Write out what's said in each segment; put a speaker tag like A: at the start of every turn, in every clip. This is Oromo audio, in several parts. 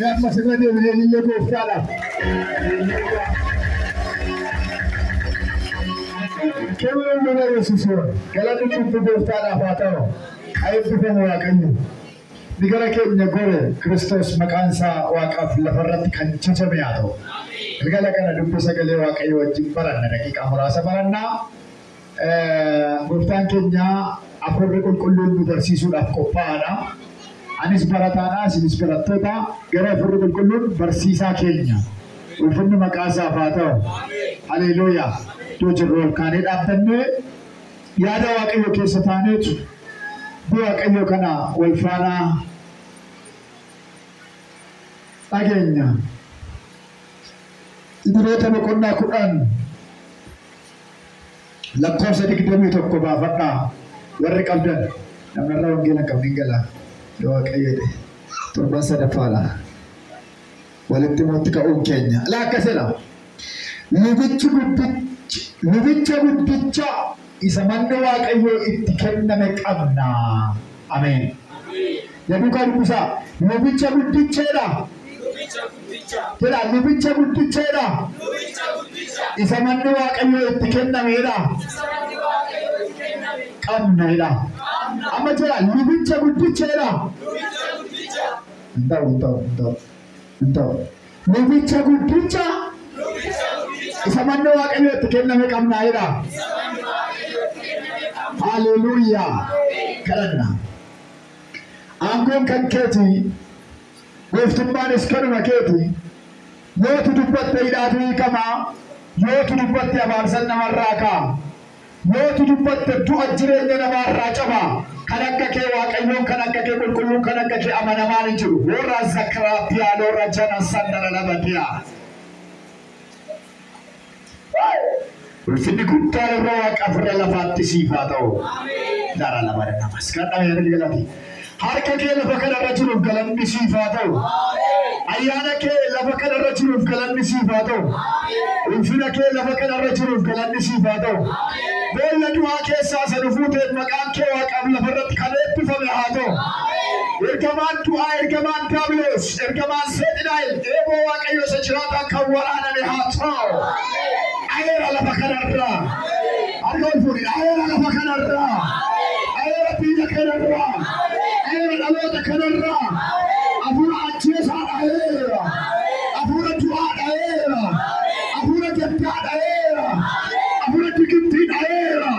A: Amma sirna deebinee illee gooftaadhaaf. Kennaan lola Yesuus galanni cubbuu gooftaadhaaf haa ta'u. Eebbifamu Waaqayyo. Ni gara keenya gore Kiristoos maqaan isaa Waaqaaf lafarratti kan jajame haa ta'u. Galgala kana dubbii sagalee Waaqayyo wajjin baranna, daqiiqaa muraasa barannaa. Gooftaan keenya Hafuurri Qulqulluun nu barsiisuudhaaf qophaa'aadha. Anis barataadha, isinis barattoota. Gara Hafuurri Qulqulluun barsiisaa keenya. Ulfinni maqaa isaaf haa ta'u. Haleluuyaa. Iddoo jirru ol kaanee dhaabbannee yaada Waaqayyo keessa taaneetu dubbii Waaqayyo kana wal faanaa dhageenya. Ibroota boqonnaa 10 lakkoofsa 21 baafadhaa warri qabdan. Namarraa wangeela hin qabne hin gala. Yoo Waaqayyo jedhe torban sadaffaadha. Walitti mootti ka'uun keenya. Laa akkasidha. Lubichi guddichi, lubicha guddicha isa manni Waaqayyoo itti kenname qabna. Ameen. Jedhu kan dubbisaa. Lubicha guddicheedha. Jedha, lubicha guddicheedha. Isa manni Waaqayyoo itti kennameedha. Qabna jedha. Amma jedha, lubicha guddicheedha. Hin ta'u, hin ta'u, hin ta'u. Hin ta'u. Lubicha guddicha isa manni Waaqayyoo itti kenname qabna jedha. Haleluuyaa. Kadhanna. Aangoon kan keeti. Gooftummaanis kanuma keeti. Yootu dubbatte hidhaatu hiikamaa. Yootu dubbatte abaarsan namarraa ka'a. Yootu dubbatte du'a jireenya namaarraa cabaa. Kan akka kee Waaqayyoon, kan akka kee qulqulluun, kan akka kee amanamaan hin jiru. Warra zakaraa piyaaloorra jana sandara labatiyaa. Ulfinni guddaan irra Waaqaaf irra lafaatti siif haa ta'u. Dara lama namas. Kan dhamee galati. Harka kee lafa kanarra jiruuf galanni siif haa ta'u. Ayyaana kee lafa kanarra jiruuf galanni siif haa ta'u. Ulfina kee lafa kanarra jiruuf galanni siif haa ta'u. Boolla du'aa keessaa isa nu fuuteen maqaan kee Waaqaaf lafarratti kan eebbifame haa ta'u. Ergamaan du'aa, ergamaan Daabiloos, ergamaan Seexinaayil eeboo Waaqayyo isa jiraataan kan waraaname haa ta'u. Ayeera lafa kanarraa. Harka ol fuudhi. Ayeera lafa kanarraa. Ayeera biyya kanarraa. Ayeera dhaloota kanarraa. Hafuura ajjeesaa dhaheera. Hafuura du'aa dhaheera. Hafuura gaddaa dhaheera. Hafuura digimtii dhaheera.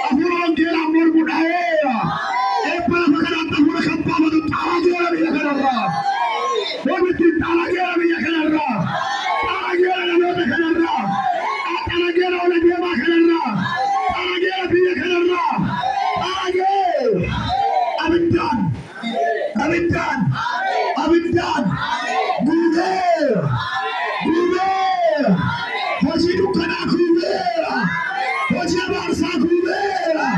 A: Hafuura wangeelaan mormu dhaheera. Eebba lafa kanaatti hafuura kan baafatu xaarageera biyya kanarraa. Wanti xaarageera biyya kanarraa. Xaarageera dhaloota kanarraa. Xaarageera ola deemaa kanarraa. Xaarageera biyya kanarraa. Xaarageera. Abiddaan. Abiddaan. Abiddaan. Guubeera. Guubeera. Hojii dukkanaa guubeera. Hojii abaarsaa guubeera.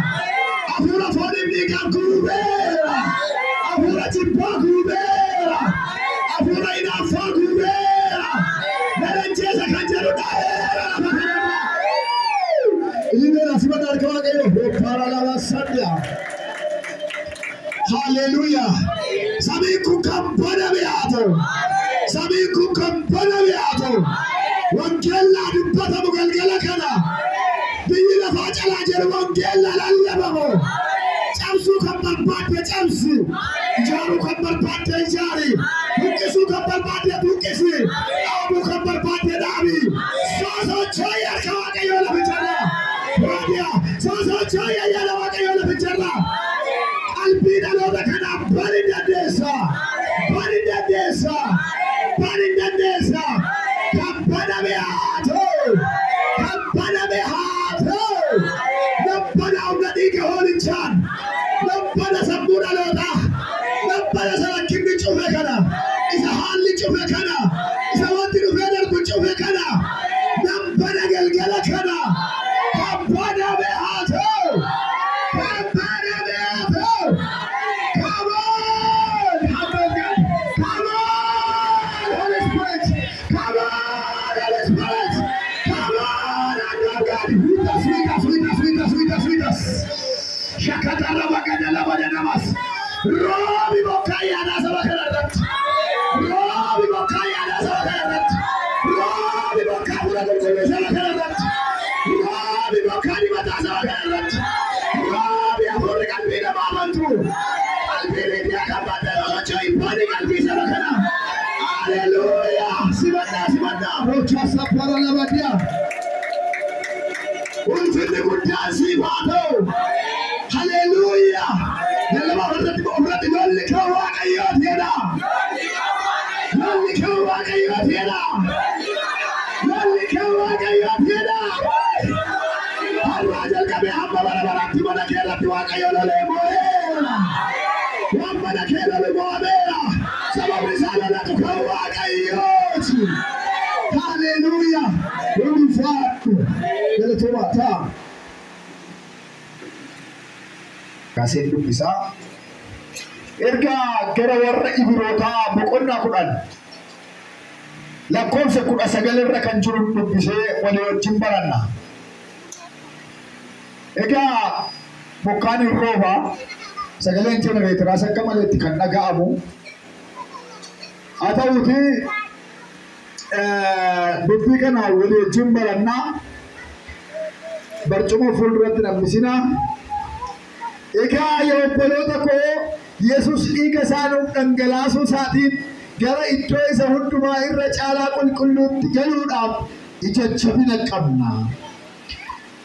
A: Hafuura fooniif dhiigaa guubeera. Hafuura jibbaa guubeera. Hafuura hinaaffaa guubeera. Nadancheessa kan jedhu dhaheera lafa kanarraa. Ilillee asirratti harka Waaqayyoo. Bobbara lama sadii. Haleluuyaa. Samiin kun kan baname haa ta'u. Samiin kun kan baname haa ta'u. Wangeellaa dubbatamu galgala kana. Biyyi lafaa calaa jedhu wangeella lallabamu. Cabsuu kan barbaadde cabsi. Ijaaruu kan barbaadde ijaari. Buqqisuu kan barbaadde buqqisi. Dhaabuu kan barbaadde dhaabi. Sosochooyi harka Waaqayyoo laficharraa. Raadiyaa sosochooyi ayyaana Waaqayyoo laficharraa. Qalbii dhaloota kanaa bani dandeessa. Bani dandeessa. Bani dandeessa. Kan baname haa ta'u. Kan baname haa ta'u. Nabbana humna dhiiga hoolichaan. Nabbana sammuu dhalootaa. Nabbana isa rakkinni cufe kana. Isa haalli cufe kana. Isa wanti dhufee darbu cufe kana. Nabbana galgala kana. Kan baname haa ta'u. Kan baname haa ta'u. Come on! Come on, God. Come on, Holy Spirit. Come on, Holy Spirit. Come on, and God. With us, with us, with us, with us, with us, with us. Shakatara bagadala badanamas. jirtu. Qalbii Liidiyaa kan baatee sosocho'u ibboonni qalbii saba kanaa. Haleluuyaa! Simadhaa simadhaa. Rochaa saffara lamadiyaa. Ulfinni guddaan siif haa ta'u. Haleluuyaa! Lallabaa ofirratti ofirratti lolli kan Waaqayyooti jedha. Lolli kan Waaqayyooti jedha. Lolli kan Waaqayyooti jedha. Har'aa jalqabee hamma bara baraatti mana kee irratti Waaqayyo lolee moo'eera. Waan mana kee lolu moo'ameera. Sababni isaa lolatu kan Waaqayyooti. Haleluuyaa! Ulfaadhu. Galatooma ta'a. Kaaseen dubbisaa. Ergaa gara warra Ibrootaa boqonnaa 10 lakkoofsa 19 irra kan jiru dubbisee walii wajjin baranna. Egaa bokkaan hin rooba, sagaleen jenereeteraas akka maleetti kan dhaga'amu. Haa ta'uutii dubbii kana walii wajjin barannaa. Barcuma fuulduratti nammisinaa. Egaa yaa obboloota koo, Yesus dhiiga isaa nuuf dhangalaasuu isaatiin gara iddoo isa hundumaa irra caalaa qulqulluutti galuudhaaf ija jabina qabna.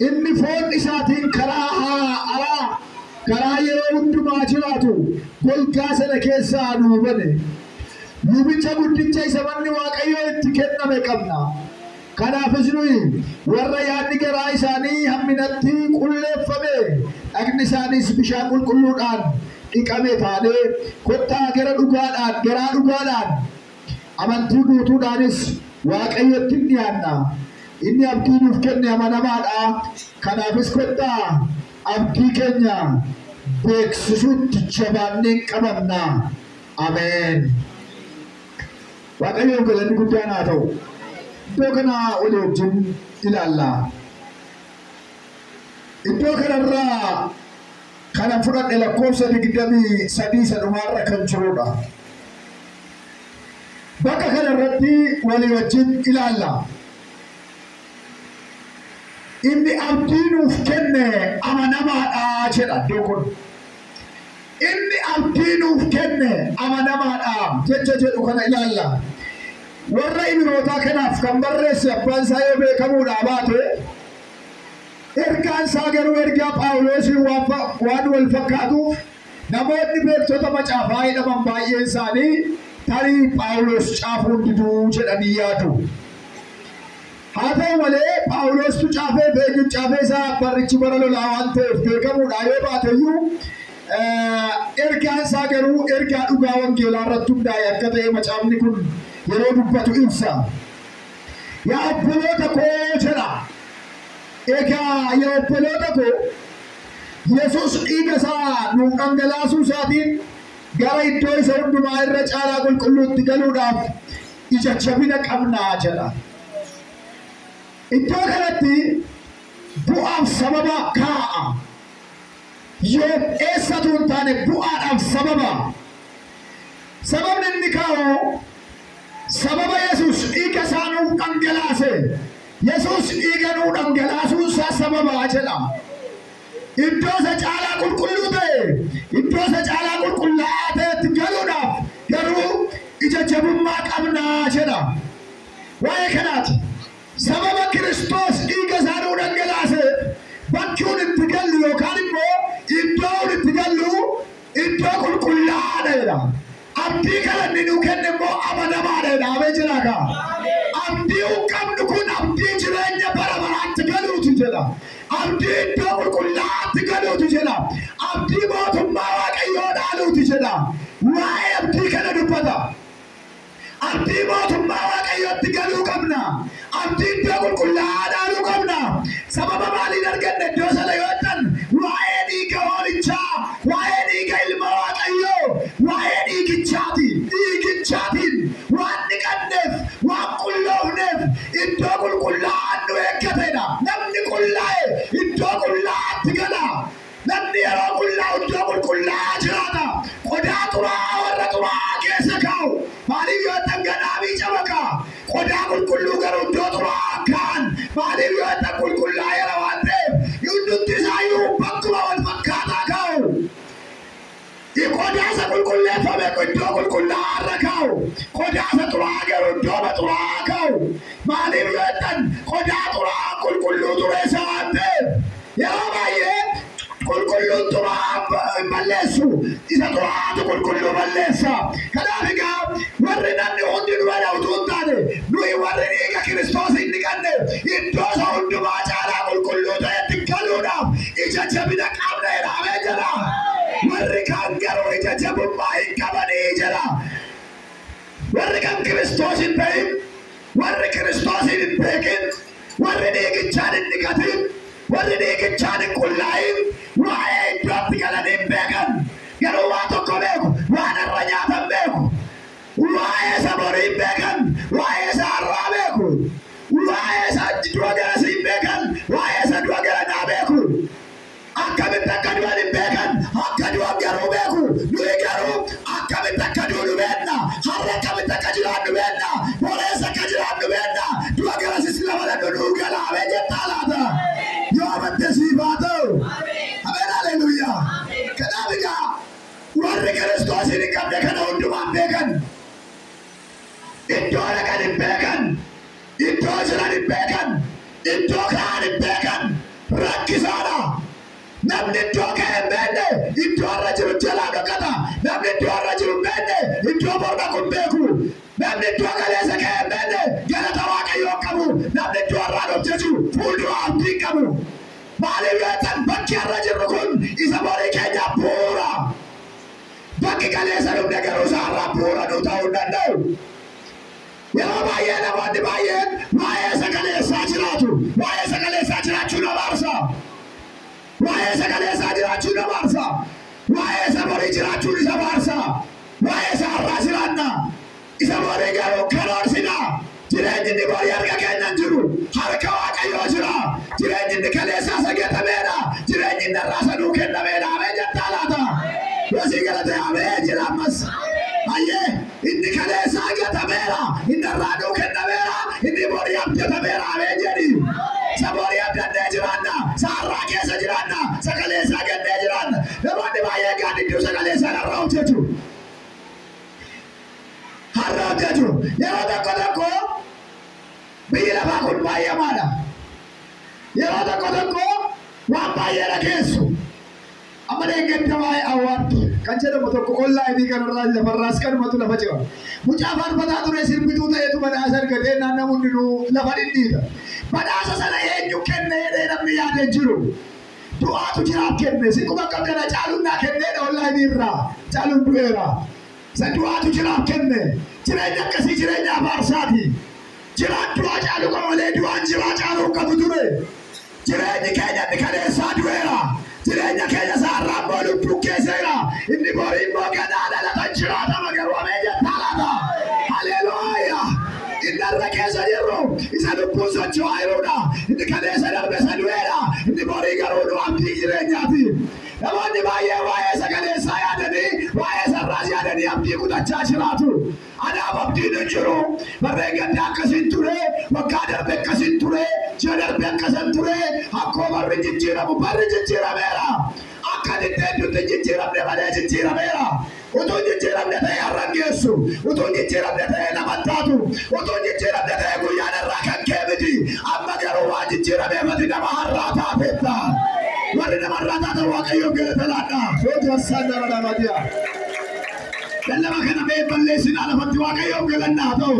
A: Inni foon isaatiin karaa haaraa karaa yeroo hundumaa jiraatu golgaa sana keessaa nuu bane. Lubicha guddicha isa manni Waaqayyoo itti kenname qabna. Kanaafis nuyi warra yaadni garaa isaanii hamminatti qulleeffame, dhagni isaaniis bishaan qulqulluudhaan dhiqame taanee, kottaa gara dhugaadhaan garaa dhugaadhaan amantii guutuudhaanis Waaqayyotti hin dhiyaanna. Inni abdii nuuf kenne amanamaadha. Kanaafis kottaa abdii keenya beeksisuutti jabaannee qabamna. Ameen. Waaqayyoon galanni guddaan haa ta'u. Iddoo kana walii wajjin ilaalla. Iddoo kanarraa kana fudhadhe lakkoofsa 23 isa dhumaarra kan jirudha. Bakka kanarratti walii wajjin ilaalla. Inni abdii nuuf kenne amanamaadha jedha iddoo kun. Inni abdii nuuf kenne amanamaadha jecha jedhu kana ilaalla. Warra Ibrootaa kanaaf kan barreesse abbaan isaa yoo beekamuudhaa baate, ergaan isaa garuu ergaa Phaawulosiin waan wal fakkaatuuf namoonni beektota macaafaa jedhaman baay'een isaanii tarii Phaawulos caafuun diduu jedhanii yaadu. Haa ta'u malee Phaawulostu caafee eenyu caafee isaa barrichi bara lolaa waan ta'eef beekamuudhaa yoo baateyyuu, ergaan isaa garuu ergaa dhugaa wangeelaa irratti hundaa'e akka ta'e macaafni kun yeroo dubbatu ibsa. Yaa obboloota koo jedha. Egaa yaa obboloota koo, Yesus dhiiga isaa nuuf dhangalaasuu isaatiin gara iddoo isa hundumaa irra caalaa qulqulluutti galuudhaaf ija jabina qabnaa jedha. Iddoo kanatti bu'aaf sababa kaa'a. Yoo eessatu hin taane bu'aadhaaf sababa. Sababni inni kaa'u sababa Yesus dhiiga isaa nuuf dhangalaase. Yesus dhiiga nuu dhangalaasuun isaa sababa jedha. Iddoo isa caalaa qulqulluu ta'e, iddoo isa caalaa qulqullaa'aa ta'etti galuudhaaf garuu ija jabummaa qabnaa jedha. Waa'ee kanaati. Sababa Kiristoos dhiiga isaa nuu dhangalaase bakki nun itti gallu yookaan immoo iddoo nun itti gallu iddoo qulqullaa'aadha jedha. Abdii kana inni nuu kenne immoo amanamaadha jedha. Ameen jedhaa kaa. Abdii nun qabnu kun abdii jireenya bara baraatti galuuti jedha. Abdii iddoo qulqullaa'aatti galuuti jedha. Abdii mootummaa Waaqayyoo dhaaluuti jedha. Waa'ee abdii kana dubbata. Abdii mootummaa Waaqayyootti galuu qabna. Abdii iddoo qulqullaa'aa dhaaluu qabna. Sababa maaliin arganne iddoo sana yoo jettan, waa'ee dhiiga hoolichaa, waa'ee dhiiga ilma Waaqayyoo, waa'ee dhiigichaati. Dhiigichaatiin waan dhiqanneef, waan qulloofneef iddoo qulqullaa'aan nu eeggatedha. Namni qullaa'e iddoo qullaa'aatti gala. Namni yeroo qullaa'u iddoo qulqullaa'aa jiraata. Qodaa xuraa'aa warra xuraa'aa keessa kaa'u. Maaliif yoo jettan gadhaamii camaqa. Qodaa qulqulluu garuu iddoo xuraa'aa kaa'an. Maaliif yoo jettan qulqullaa'eera waan ta'eef hundumti isaayyuu bakkuma wal fakkaataa kaa'u. Qodaa isa qulqulleeffame iddoo qulqullaa'aa irra kaa'u. Qodaa isa xuraa'aa garuu iddoo xuraa'aa kaa'u. Maaliif yoo jettan qodaa xuraa'aa qulqulluu xureessa waan ta'eef yeroo baay'ee qulqulluun xuraa'aa hin balleessu. Isa xuraa'aatu qulqulluu balleessa. Kanaaf egaa warri namni hundi nu bada utuu hin taane nuyi warri dhiiga Kiristoos hin dhiqanne iddoo isa hundumaa caalaa qulqulluu ta'etti galuudhaaf ija jabina qabna jedhamee jira. Warri kaan garuu ija jabummaa hin qabanii jira. Warri kan Kiristoos hin ta'in, warri Kiristoos hin beekin, warri dhiigichaan hin dhiqatin, warri dhiigichaan hin qullaa'in waa'ee iddootti galan hin beekan. Garuu waa tokko beeku, waan irra nyaatan beeku. Waa'ee isa borii hin beekan, waa'ee isa har'aa beeku. Waa'ee isa du'a garasii hin beekan, waa'ee isa du'a garanaa beeku. Akkamitti akka du'an hin beekan, akka du'an garuu beeku. Nuyi garuu akkamitti akka duunu beekna, har'a akkamitti akka jiraannu beekna, boreessa akka jiraannu beekna. Du'a garasis lafa dhannu nuu galaamee jettaa laata. Yoo amante siif haa ta'u. Ameen haleluuyaa. Kanaaf egaa warri Kiristoosiin hin qabne kana hundumaan beekan. Iddoo dhaqan hin beekan. Iddoo jiran hin beekan. Iddoo ka'an hin beekan. Rakkisaadha. Namni iddoo ka'e hin beekne iddoo irra jiru jalaa dhokata. Namni iddoo irra jiru hin beekne iddoo bor dhaqu hin beeku. Namni iddoo kaleessa ka'e hin beekne galata Waaqayyoo hin qabu. Namni iddoo irraa dhufte jiru fuuldura abdii hin qabu. Maaliif yoo jettan bakki irra jirru kun isa borii keenyaaf bu'uura. Bakki kaleessa dhufne garuu isa har'aaf bu'uura nuu ta'uu hin danda'u. Yeroo baay'ee namoonni baay'een waa'ee sagaleessaa jiraatu. Waa'ee sagaleessaa jiraachuu nama aarsa. Waa'ee sagaleessaa jiraachuu nama aarsa. Waa'ee isa borii jiraachuun isa aarsa. Waa'ee isa har'aa jiraanna. Isa borii garuu karoorsina. Jireenyi inni borii harka keenya hin jiru. Harka Waaqayyoo jira. Jireenyi inni kaleessaa isa gatameedha. Jireenyi inni har'aa isa nuu kennameedha. Ameen jettaa laata? Yoo sii galate ameen jedha ammas. Ayyee inni kaleessaa gatameera. Inni har'aa nuu kennameera. Inni borii abdatameera. Ameen jedhi. Isa borii abdannee jiraanna. Isa har'aa keessa jiraanna. Isa kaleessaa gannee jiraanna. Namoonni baay'een gaaddidduu sagaleessaa har'aa hojjetu. Har'a hojjetu. Yeroo tokko tokko biyyi lafaa kun baay'ee maadha. Yeroo tokko tokko waan baay'ee dhageessu. Amma deeggarta waa'ee awwaartu kan jedhamu tokko onlaayinii kanarraa lafarraas kanumatu lafa jira. Mucaa faarfataa ture sirbituu ta'etu badhaasa argatee naannoo hundinuu lafa dhidhiita. Badhaasa sana eenyu kenne jedhee namni yaadee jiru. Du'aatu jiraaf kenne. Siquma qabdana caaluun naa kenneedha onlaayinii irraa. Caaluun du'eera. Isa du'aatu jiraaf kenne. Jireenya akkasii jireenya abaarsaati. Jiraan du'aa caalu qaba malee du'aan jiraa caaluu qabu ture. Jireenyi keenya inni kaleessaa du'eera. Jireenya keenya isa har'aa immoo lubbuun keesseera. Inni borii immoo ganaa dhalatan jiraatama garuu ameen jettaa laata. Haleluuyaa. Inni har'a keessa jirru isa lubbuun socho'aa jiruudha. Inni kaleessa darbe isa du'eera. Inni borii garuu nu abdii jireenyaati. Namoonni baay'ee waa'ee sagaleessaa yaadanii waa'ee sararaas yaadanii abdii kutachaa jiraatu. Anaaf abdiin hin jiru. Barreen gaddaa akkasiin ture. Waggaa darbe akkasiin ture. Ji'a darbe akkasan ture. Akkoo barri jijjiiramu barri jijjiirameera. Akka diddeedduutti jijjiiramne malee jijjiirameera. Utuu jijjiiramne ta'ee har'a hin geessu. Utuu jijjiiramne ta'ee nama hin taatu. Utuu jijjiiramne ta'ee guyyaan har'aa kan kee miti. Amma garuu waan jijjiirameef ati nama har'aa taateetta. Warri nama har'aa taatan Waaqayyoon galata laadhaa. Yoo jaarsaan nama namaatiya. Lallaba kana mee balleessinaa lafatti Waaqayyoon galannaa ta'u.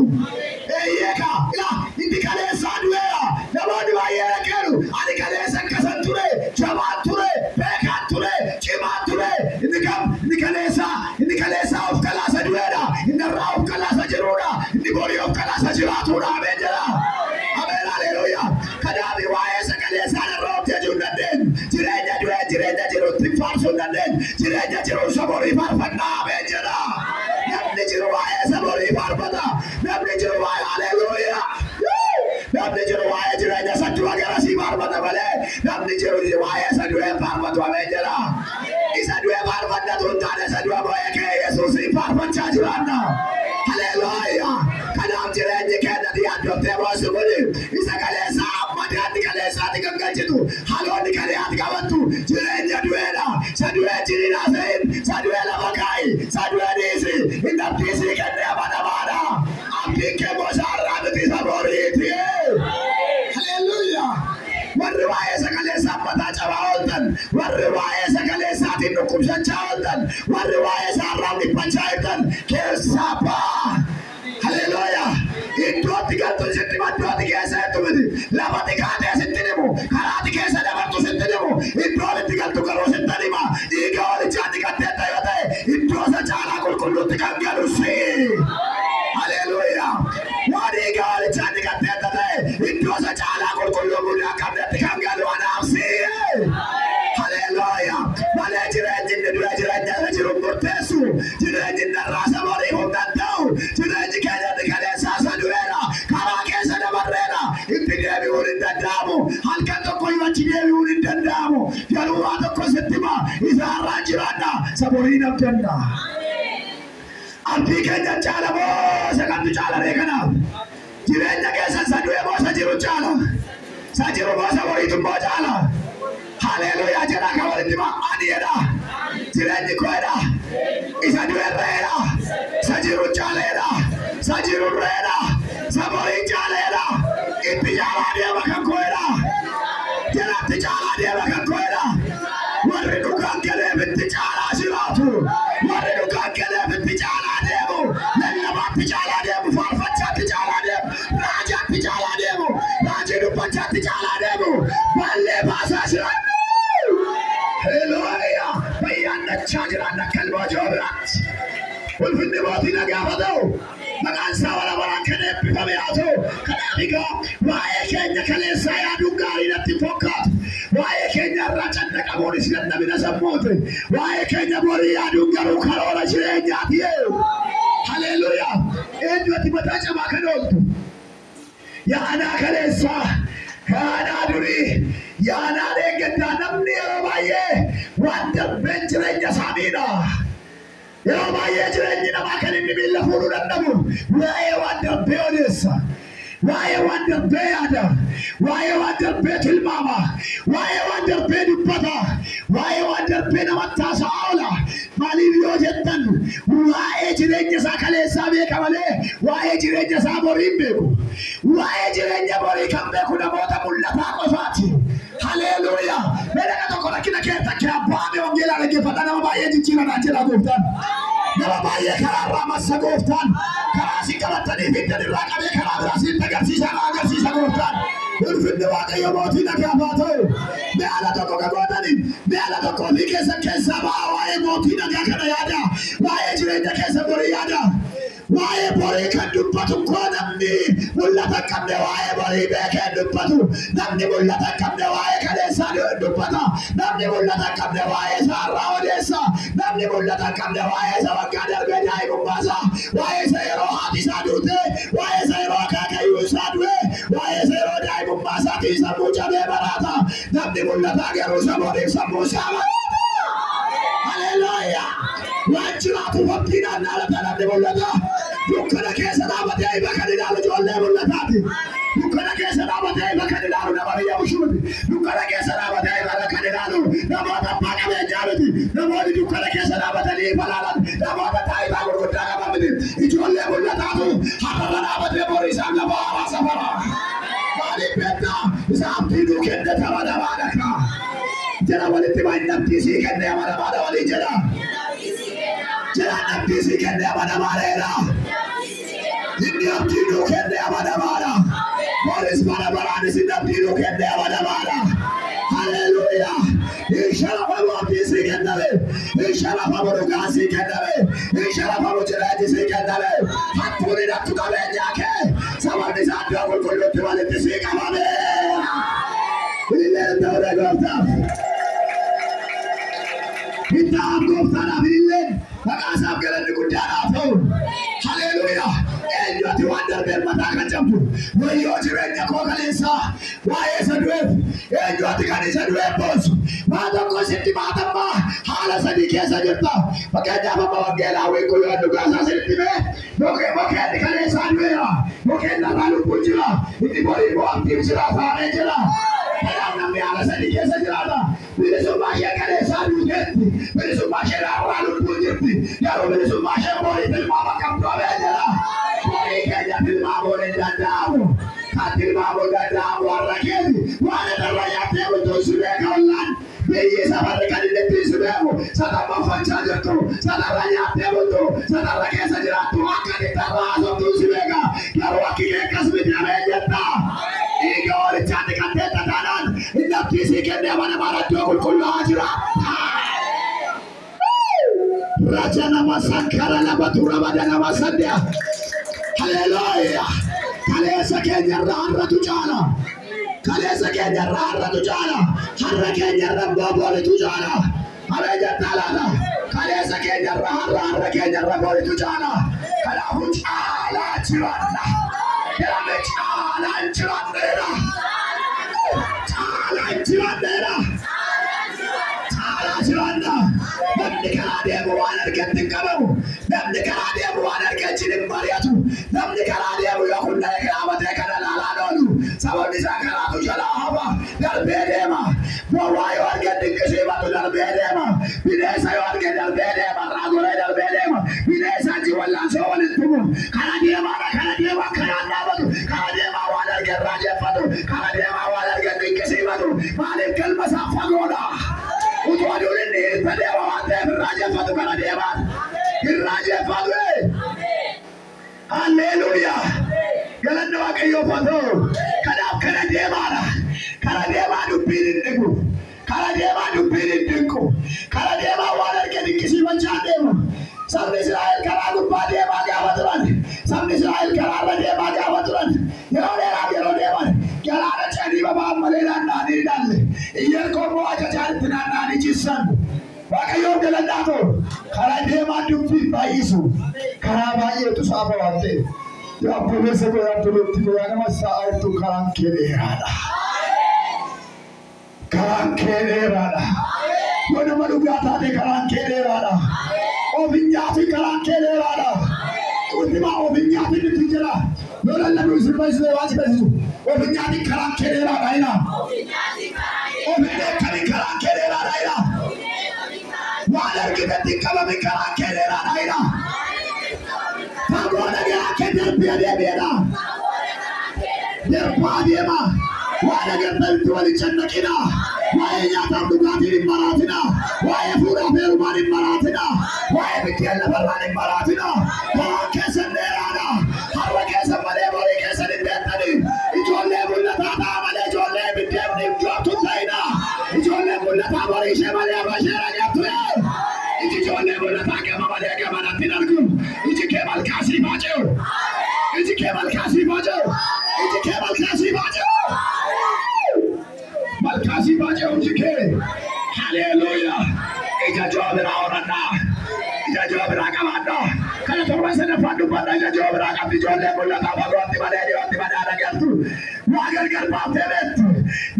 A: Eeyyeeka ilaa inni kaleessaa du'eera. Namoonni baay'ee dhaggeeru. Ani kaleessa akkasan ture, jabaan ture, beekaan ture, cimaan ture. Inni kam inni kaleessaa of kalaasa du'eedha. Inni har'aa of kalaasa jiruudha. Inni borii of kalaasa jiraatuudha. Ameen jedha. Ameen haleluuyaa. Kanaaf waa'ee sagaleessaa irra hojjechuu hin dandeenyu. Jireenya du'ee jireenya jirutti faarsuu hin dandeenyu. Jireenya jiru isa borii faarfannaa. Ameen jedha. Namni jiru waa'ee isa borii faarfata. Namni jiru waa'ee haleluuyaa. Namni jiru waa'ee jireenya isa du'a garasii faarfata malee namni jiru waa'ee isa du'ee faarfatu. Ameen jedha. Isa du'ee faarfannatu hin taane isa du'a boo'ee kee Yesuusiin faarfachaa jiraanna. Haleluuyaa. Kanaaf jireenyi keenya yaaddoftee boosu kuni isa kaleessaa ammadaatti kaleessaatti gangalchitu haloonni kaleyaatti qabattu jireenya du'eedha. Isa du'ee jiriin haasa'in, isa du'ee lafa kaa'i, jirtan, warri waa'ee isaarraa dhiphachaa jirtan keessaa ba'aa. Haleluuyaa. Iddootti galtu sitti hima, iddootti keessa jettu miti. Lafati kaatee sitti himu, karaati keessa dabartu sitti himu, iddoon itti galtu garuu sitti hima. Dhiiga hoolichaa dhiqatteetta yoo ta'e iddoo isa caalaa qulqulluutti kan galu si. Haleluuyaa. Waan dhiiga hoolichaa dhiqatteetta ta'e iddoo isa caalaa qulqulluu mudaa qabdetti kan galu anaaf si. Haleluuyaa. Malee jireenyi inni dura jireenya irra jiru murteessu. Jireenyi inni irraa sabarii humna hin ta'u. Jireenyi keenya inni kaleessaa isa du'eera. Karaa keessa dabarreera. Itti deebi'uun hin danda'amu. Halkan tokko iyyuu achi deebi'uun hin danda'amu. Garuu waa tokko sitti hima. Isa har'aan jiraadha. Saborii abdanna. Abdii keenya caala moo isa kamtu caala ree kanaaf? Jireenya keessa isa du'e moo isa jiru caala? Isa jiru moo isa boriitu immoo caala? Haleluuyaa jedhaa kan walitti hima. Ani jedha. Jireenyi koo jedha. Isa du'e irra jedha. Isa jiru caala jedha. Isa jiru irra jedha. Isa borii caala jedha. Itti caalaa deema kan koo jedha. Jalatti caalaa deema kan koo jedha. Warri dhugaan galeef itti caalaa jiraatu. Warri dhugaan galeef itti caalaa deemu. Lallabaatti caalaa deemu. Faarfachaatti caalaa deemu. Raajaatti caalaa deemu. Raajii dubbachaatti caalaa deemu. Ballee baasaa jiraatu. Haleluuyaa. Bayyaannachaa jiraanna kalbaa joobraatti. Ulfinni mootii nagaa haa ta'u. Maqaan isaa bara baraan kan eebbifame haa ta'u. Kanaaf egaa waa'ee keenya kaleessaa yaaduun gaarii natti hin fakkaatu. Waa'ee keenya irraa cannaqamuunis dadhabina sammuuti. Waa'ee keenya borii yaaduun garuu karoora jireenyaati. Haleluuyaa. Eenyu ati mataa cabaa kan ooltu? Yaanaa kaleessaa, yaanaa durii, yaanaa deeggaddaa namni yeroo baay'ee waan darbeen jireenya isaa miidha. Yeroo baay'ee jireenyi namaa kan inni miilla fuudhuu danda'u waa'ee waan darbee odeessa. Waa'ee waan darbee yaada. Waa'ee waan darbee tilmaama. Waa'ee waan darbee dubbata. Waa'ee waan darbee namatti haasa'aa oola. Maaliif yoo jettan waa'ee jireenya isaa kaleessaa beeka malee waa'ee jireenya isaa borii hin beeku. Waa'ee jireenya borii kan beeku namoota mul'ataa qofaati. Haleluuyaa. Mee dhaqa tokko rakkina kee takkee abbaa wangeelaa dhaggeeffadhaa nama baay'ee jijjiiranaa jedha gooftaan. Nama baay'ee karaa irraa massa gooftaan. Karaa isin qabattanii fiddan irraa qabee karaa biraa isin agarsiisa na agarsiisa gooftaan. Ulfinni Waaqayyo mootii nagaa haa ta'u. Mee ala tokko kagootanii, mee ala tokko ofii keessan keessaa ba'aa waa'ee mootii nagaa kana yaada. Waa'ee jireenya keessa borii yaada. Waa'ee borii kan dubbatu koo namni mul'ata hin qabne waa'ee borii beekee dubbatu. Namni mul'ata hin qabne waa'ee kaleessaa dubbata. Namni mul'ata hin qabne waa'ee isaa irraa odeessa. Namni mul'ata hin qabne waa'ee isa waggaa darbee daa'imummaa isaa, waa'ee isa yeroo haati isaa duute, waa'ee isa yeroo akaakayyuu isaa du'e, waa'ee isa yeroo daa'imummaa isaatii sammuu cabee baraata. Namni mul'ataa garuu isa boriif sammuu isaa baraata. Haleluuyaa. Waan jiraatu wabdiidhaan dhaalata namni mul'ata. Dukkana keessa dhaabatee ifa kan ilaalu ijoollee mul'ataati. Dukkana keessa dhaabatee ifa kan ilaalu nama biyya bushuuti. Dukkana keessa dhaabatee ifa kan ilaalu namoota abbaa qabeenyaa miti. Namoonni dukkana keessa dhaabatanii ifa ilaalan namoota taayitaa gurguddaa qaban miti. Ijoollee mul'ataatu har'arra dhaabatee borii isaan lafa haaraa safara. Maaliif beektaa? Isa abdii nuu kenne amanamaadha kaa. Jala walitti baay'inni abdii sii kenne amanamaadha waliin jedha. Jala abdii sii kenne amanamaadha jedha. Inni abdii nuu kenne amanamaadha. Boris bara baraanis inni abdii nuu kenne amanamaadha. Haleluuyaa. Hin sharafamu abdii sii kenname. Hin sharafamu dhugaa sii kenname. Hin sharafamu jireenyi sii kenname. Hattuun hidhattu qabeenyaa kee. Sababni isaa iddoo qulqulluutti walitti sii qabame. Ililleen ta'uu gooftaaf. Kitaab gooftaadhaaf ililleen maqaa isaaf galanni guddaadhaaf ta'u. Haleluuyaa. Eenyu ati waan darbeen mataa kan cabdu? Wayyoo jireenya koo kaleessaa waa'ee isa du'eef eenyu ati kan isa du'eef boonsu? Waa tokko sitti maatammaa haala sadii keessa jirta. Fakkeenyaaf amma wangeelaa wiiku yoo dhugaa isaa sitti himee mukeen kaleessaa du'eera. Mukeen lafaa lubbuun jira. Inni borii immoo abdiif jira faanee jira. Kanaaf namni haala sadii keessa jiraata. Bilisummaa ishee kaleessaa duuteetti. Bilisummaa ishee irraa lubbuun jirti. Garuu bilisummaa ishee borii tilmaama qabdu abee jira. Borii keenya tilmaamuun hin danda'amu. Kan tilmaamuun danda'amu warra keeti. Waan irra nyaattee bultuun si beeka ollaan. Biyyi safarri kan inni ittiin si beeku. Sadarba uffachaa jirtu. Sadarra nyaattee bultu. Sadarra keessa jiraattu. Akka inni tarraa haasoftuun si beeka. Garuu akki kee akkas miti ameen jetta. Dhiiga hoolichaan dhiqattee tataanaan inni abdii sii kennee amanamaan iddoo qulqullaa'aa jira. Raja nama sankara lama tura bada nama sandia. Haleluuyaa. Kaleessa keenyarra har'atu caala. Kaleessa keenyarra har'atu caala. Har'a keenyarra immoo booritu caala. Ameen jettaa laata? Kaleessa keenyarra har'a har'a keenyarra booritu caala. Kanaafuu caalaa jiraanna. Jedhame caalaan jiraanneera. Caalaan jiraanneera. Caalaa jiraanna. Namni karaa deemu waan argetti hin qabamu. Namni karaa deemu waan argetti hin mari'atu. Namni karaa deemu yoo kun dhaqee dhaabatee kana ilaalaa oolu. Sababni isaa karaatu jalaa hafa. Darbee deema. Bowwaa yoo arge dinqisiifatu darbee deema. Bineensa yoo arge darbee deema. Raagoree darbee deema. Bineensa achi wallaansoo walitti tumu. Karaa deemaadha. Karaa deemaa karaan dhaabatu. Karaa deemaa waan arge raajeffatu. Karaa deemaa waan arge dinqisiifatu. Maaliif galma isaa fagoodha? Utuu aduun inni hirta deema waan ta'eef hin raajeffatu karaa deemaan. Hin raajeffatu. Halleluuyaa. Galanni Waaqayyoof haa ta'u. Kanaaf kana deemaadha. Kana deemaa dubbiin hin dhiqu. Kana deemaa dubbiin hin dinqu. Kana deemaa waan arge dinqisiifachaa deemu. Sabni Israa'el karaa gubbaa deemaa gaafa turan. Sabni Israa'el karaarra deemaa gaafa turan. Yeroo dheeraaf yeroo deeman galaana ce'anii baba'an malee naanna'anii hin ilaalle. Iyyeerikoo immoo ajajaan itti naanna'anii ciisan. Waaqayyoon galanni ta'u. Karaa deemaa dubbiin baay'isu. Karaa baay'eetu saafa waan ta'eef. Yaa obboleessa koo yaa obboleettii koo yaa nama sa'aa jirtu karaan kee dheeraadha. Karaan kee dheeraadha. Yoo nama dhugaa taate karaan kee dheeraadha. Of hin nyaatin karaan kee dheeraadha. Ultima of hin nyaatin itti jira. Yoo lallabuu isin barsiise waan si barsiisu. Of hin nyaatin karaan kee dheeraadha ina. Of hin dheekkamin karaan kee dheeraadha ina. Waan argitetti hin qabamin karaan kee dheeraadha ina. Fagoo dhagaa kee darbee deebi'edha. Darbaa deema. Waan agartanitti wal hin cannaqina. Waa'ee nyaataaf dhugaatiin hin maraatina. Waa'ee fuudhaaf heerumaan hin maraatina. Waa'ee biddeen lafarraan hin maraatina. Karaan keessan dheeraadha. Har'a keessan malee borii keessan hin beektani. Ijoollee mul'ataa ta'a malee ijoollee biddeen hin joobtu hin ta'ina. Ijoollee mul'ataa borii ishee malee har'a ishee dhageettu. Iji ijoollee mul'ataa gama malee gamanatti hin argu. Iji kee malkaa siif haa ce'u. Iji kee malkaa siif haa ce'u. Iji kee malkaa siif haa ce'u. Malkaa siif haa ce'u iji kee. Haleluuyaa. Ija joo biraa horadhaa. Ija joo biraa qabaadhaa. Kana torban sadaffaan dubbadha. Ija joo biraa qabdi ijoollee mul'ataa fagootti malee dhiyootti malee dhageettu. Waa gargar baaftee beektu.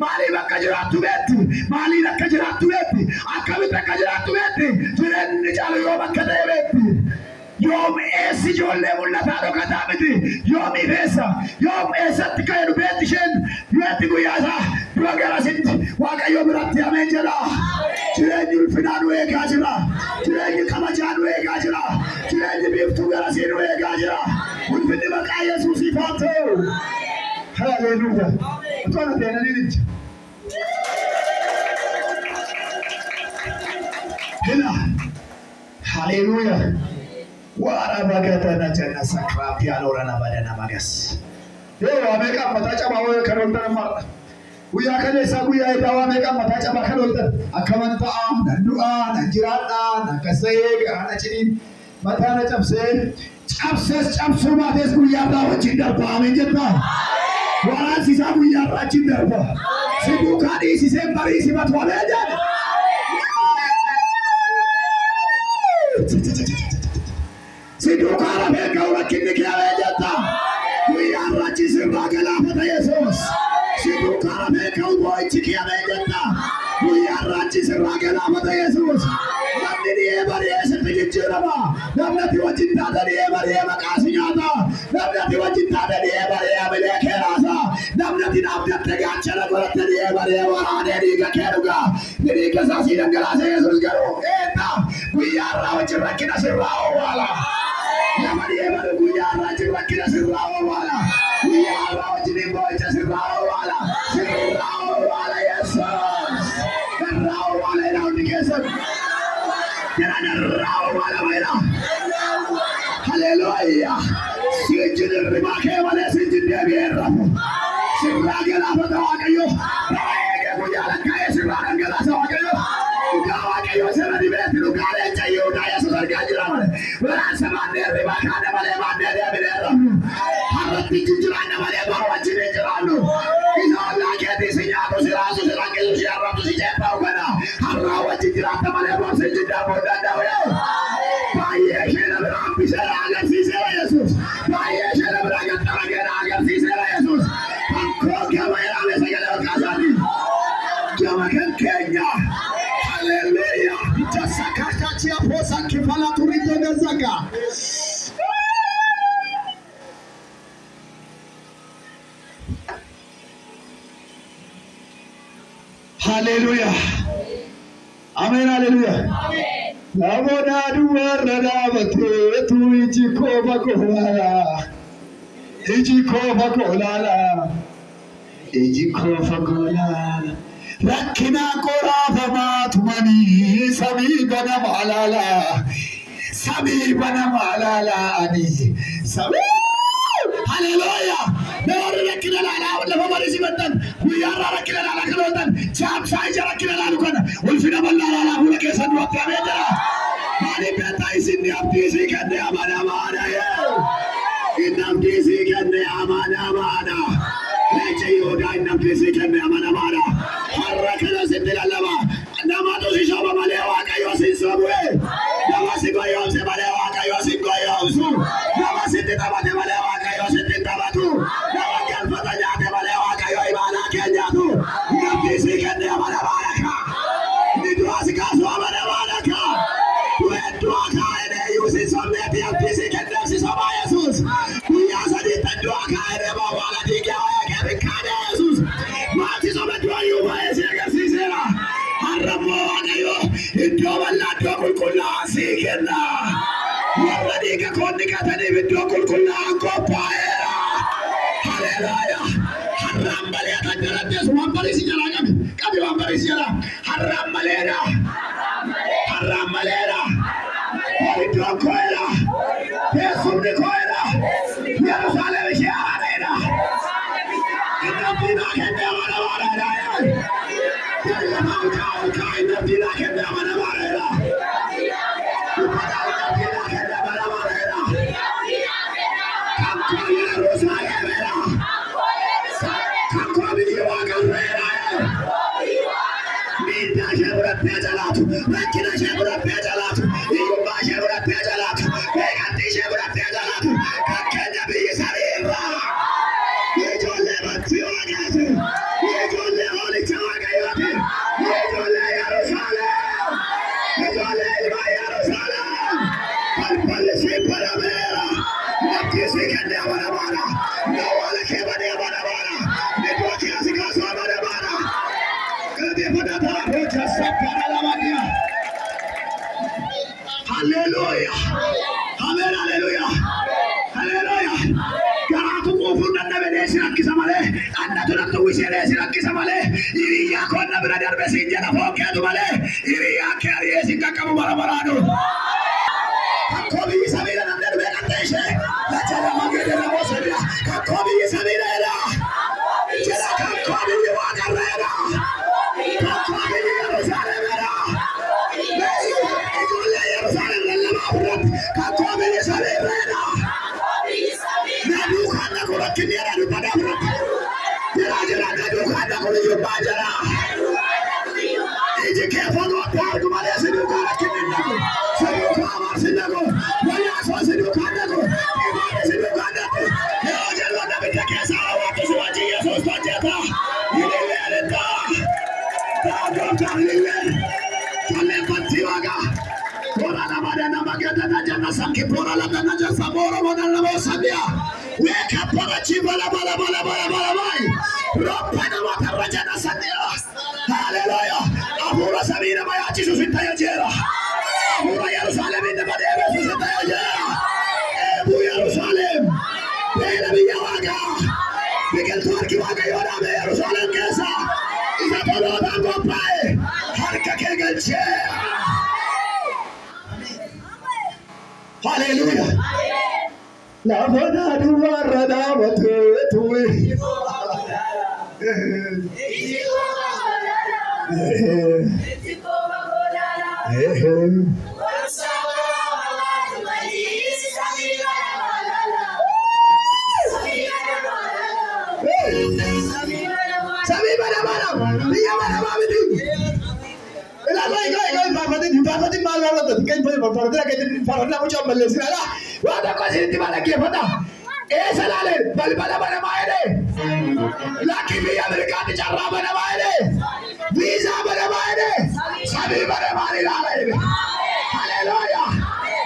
A: Maaliif akka jiraattu beektu. Maaliin akka jiraattu beekti. Akkamitti akka jiraattu beekti. Jireenyi caalu yoom akka ta'e beekti. Yoom eessi ijoollee mul'ataa dhokataa miti. Yoom ifeessa. Yoom eessatti ka'e beekti isheen. Beekti guyyaa isaa dura garasitti Waaqayyo biratti ameen jedha. Jireenyi ulfinaa nu eegaa jira. Jireenyi kabajaa nu eegaa jira. Jireenyi biiftuu garasii nu eegaa jira. Ulfinni maqaa Yesuusiif haa ta'u. Haleluuyaa. Utuu ana ta'e ija. Hila. Haleluuyaa. Waara bagatana janna sakraapiyaan orana badana magas. Yoo waa meeqa mataa cabaa wayii kan ooltan mar'a. Guyyaa kaleessaa guyyaa edaa waa meeqa mataa cabaa kan ooltan. Akkaman ta'a, nan du'aa, nan jiraadhaa, nan kasa'ee, garaa na ciniin, mataa na cabsee, cabsees cabsuu baatees guyyaa irraa wajjin darba ameen jettaa. Waraansi isaa guyyaa irraa wajjin darba. Si duukaa dhiisisee barii simatu ameen jedhe. Si duukaa rafee ka'u rakkinni kee ameen jetta. Guyyaa irraa achi sirraa galaafata Yesuus. Si duukaa rafee ka'u boo'ichi kee ameen jetta. Guyyaa irraa achi sirraa galaafata Yesuus. Namni dhi'ee bari'ee sitti jijjiirama. Namni ati wajjin taate dhi'ee bari'ee maqaa si nyaata. Namni ati wajjin taate dhi'ee bari'ee amilee kee raasa. Namni ati dhaabdatte gaachana godhatte dhi'ee bari'ee waraanee dhiiga kee dhuga. Dhiiga isaa sii dhangalaase Yesuus garuu eenna guyyaa irraa wajjin rakkina sirraa owwaala. Nama dhi'ee bari guyyaa irraa wajjin rakkina sirraa owwaala. Guyyaa irraa wajjin boo'icha sirraa owwaala. Sirraa owwaala Yesuus. Sirraa owwaala. jedhaa hundi keessan. Jedhan irraa awwaalama jedhaa. Haleluuyaa. Siinjin hirribaa kee malee siinjin deebi'ee hin rafu. Sirraa galaafata Waaqayyo. Nama eegee guyyaa lakkaa'ee sirraa dhangalaasa Waaqayyo. Dhugaa Waaqayyo sirra dibeetti dhugaa leenca Yihudaa Yesuus argaa jira malee. Waraansa baannee hirribaa kaane malee baannee deebinee hin rafnu. Har'atti jijjiiraanna malee bara wajjin hin jiraannu. Isa ollaa keetii si nyaatu, si raasu, si rakkisu, si arrabsu, si ceephaa'u kana. Har'aa wajjin jiraatta malee bor si jiddaamuu hin danda'u. Baay'ee ishee na bira hambiseera agarsiiseera Yesuus. Baay'ee ishee na bira gaxxarageera agarsiiseera Yesuus. Kankoo gama jedhame sagalee ol kaasaati. Gama kan keenya. Haleluuyaa. Jasakashachia posa kifala turitogezaka. Haleluuyaa. Ameen haleluuyaa. Namoota duwwaarra dhaabateetu iji koo fagoo ilaala. Iji koo fagoo ilaala. Iji koo fagoo ilaala. Rakkina qoraafamaa tumanii samii banama alaala. Samii banama alaala ani. Samii. Haleluuyaa. Namoonni rakkina ilaalaa lafa mariisifattan guyyaarraa rakkina ilaalaa kan ooltan chaamsaa ija rakkina ilaalu kana ulfina bal'aa ilaalaa fuula keessan duratti amee jira. Maaliif beektaa isin abdii isii kenne amanamaadha yee. Inni abdii isii kenne amanamaadha. Leenci Yihudaa inni abdii isii kenne amanamaadha. Har'a kana sitti lallaba. Namatu si soba malee Waaqayyo si hin sobu. Nama si goyoomse malee Waaqayyo si hin goyoomsu. Nama sitti taphate malee Waaqayyo sitti hin taphatu. Nama galfata nyaate malee Waaqayyo imaanaa kee nyaatu. Namni isii kenne amanamaadha kaa. Inni du'aa si kaasu amanamaadha kaa. Du'een du'aa kaa'ee iyyuu si sobneeti abdii si kenneef si sobaa Yesuus. Guyyaa sadiitti du'aa kaa'ee bawwaala dhiigee waa'ee kee bikkaadhe Yesuus. Maatii soba du'a iyyuu baay'ee si agarsiiseera. Har'a immoo Waaqayyo iddoo bal'aa iddoo qulqullaa'aa sii kenna. Warra dhiiga koon dhiqataniif iddoo qulqullaa'aan qophaa'eera. Haleluuyaa. Har'aan malee kan jalattees waan barii si jalaa qabi. Qabi waan barii si jalaa. Har'aan maleedha. Har'aan maleedha. Iddoon koo'eedha. Teessumni koo'eedha. Yerusaalem ishee haaraadha. Inni abdii naa kenne amanamaadha. Jallama olkaa olkaa inni abdii naa kenne amanamaadha. Dubbata inni abdii naa kenne amanamaadha. Kan koo Yerusaalemidha. Kan koo biyyi waaqarreedha. Miidhaa ishee fudhattee jalaatu, rakkina ishee fudhattee jalaatu, hiyyummaa ishee fudhattee jalaatu, beekamtii ishee fudhattee jalaatu, kan keenya biyyi samiirra. Ijoollee bantii waaqaati. Ijoollee hoolicha waaqayyooti. Ijoollee Yerusaalem. Ijoollee ilma Yerusaalem. Balballi sii banameera. Nafti sii kennee amanamaadha. Nawwaala kee banee amanamaadha. Iddoo kee asi kaasu amanamaadha. Haleluuyaa. Ameen haleluuyaa. Haleluuyaa. Garaatu quufuun dadhabe deesi rakkisa malee. Dhannatu natti uwwisee deesi rakkisa malee. Hiriyyaa koo na bira darbe siin jedha foon keetu malee. Hiriyyaa kee ari'ee siin qaqqabu bara baraanu. Kakkoo biyyi samiidha namni dhufee qaxxee ishee. Lacha lama gadi lamoo sadiya. Kakkoo biyyi samiidha jedha. Jedha kakkoo biyyi waaqarra jedha. Kakkoo biyyi Yerusaalem jedha. Ijoollee Yerusaalem lallabaa fudhatti. Kakkoo biyyi samiirra jedha. Na duukaan na rakkinni jedha dubbataa fudhatti. Jira jira na duukaan na kun hiyyummaa jira. Iji kee fagootti argu malee si duukaa rakkinni hin dhaqu. Si duukaa amarsi hin dhaqu. Wayyaasoo si duukaa hin dhaqu. Imaanni si duukaa hin dhaqu. Yeroo jedhu namicha keessaa hawwaatu si wajjin Yesuus hojjeta. Ililleen hin ta'a. Ta'a gooftaan ililleen. Ijoolleen bantii waaqaa. Bora lama dana mageta na janna sanki bora lama na janna bora bora lama sandia. Weka bora chiba la bala bala bala bala bai. Ropa na mata rajana sandia. Hallelujah. Abura sabina mayachi susinta yajera. Abura Yerusalem inda madebe susinta yajera. Ebu Yerusalem. Bela biyya waaqa. Biqiltuu harki waaqayyoo dhaabe Yerusaalem keessa. Isa tolootaan qophaa'e. Harka kee galchi. Haleluuyaa. Lafa duwwaarra dhaabateetu. Samii banaamaadha. Biyya banamaa miti. Ilaalaa egaa egaa hin faarfatin hin faarfatin maal faarfatan kan hin faarfatin akka hin faarfatin mucaa balleessin alaa waan tokko isinitti maal dhaggeeffadha. Eessa laaleen balbala banamaa jedhee lakkii biyya Ameerikaatti carraa banamaa jedhee viizaa banamaa jedhee samii banamaan ilaala jedhee. Haleluuyaa.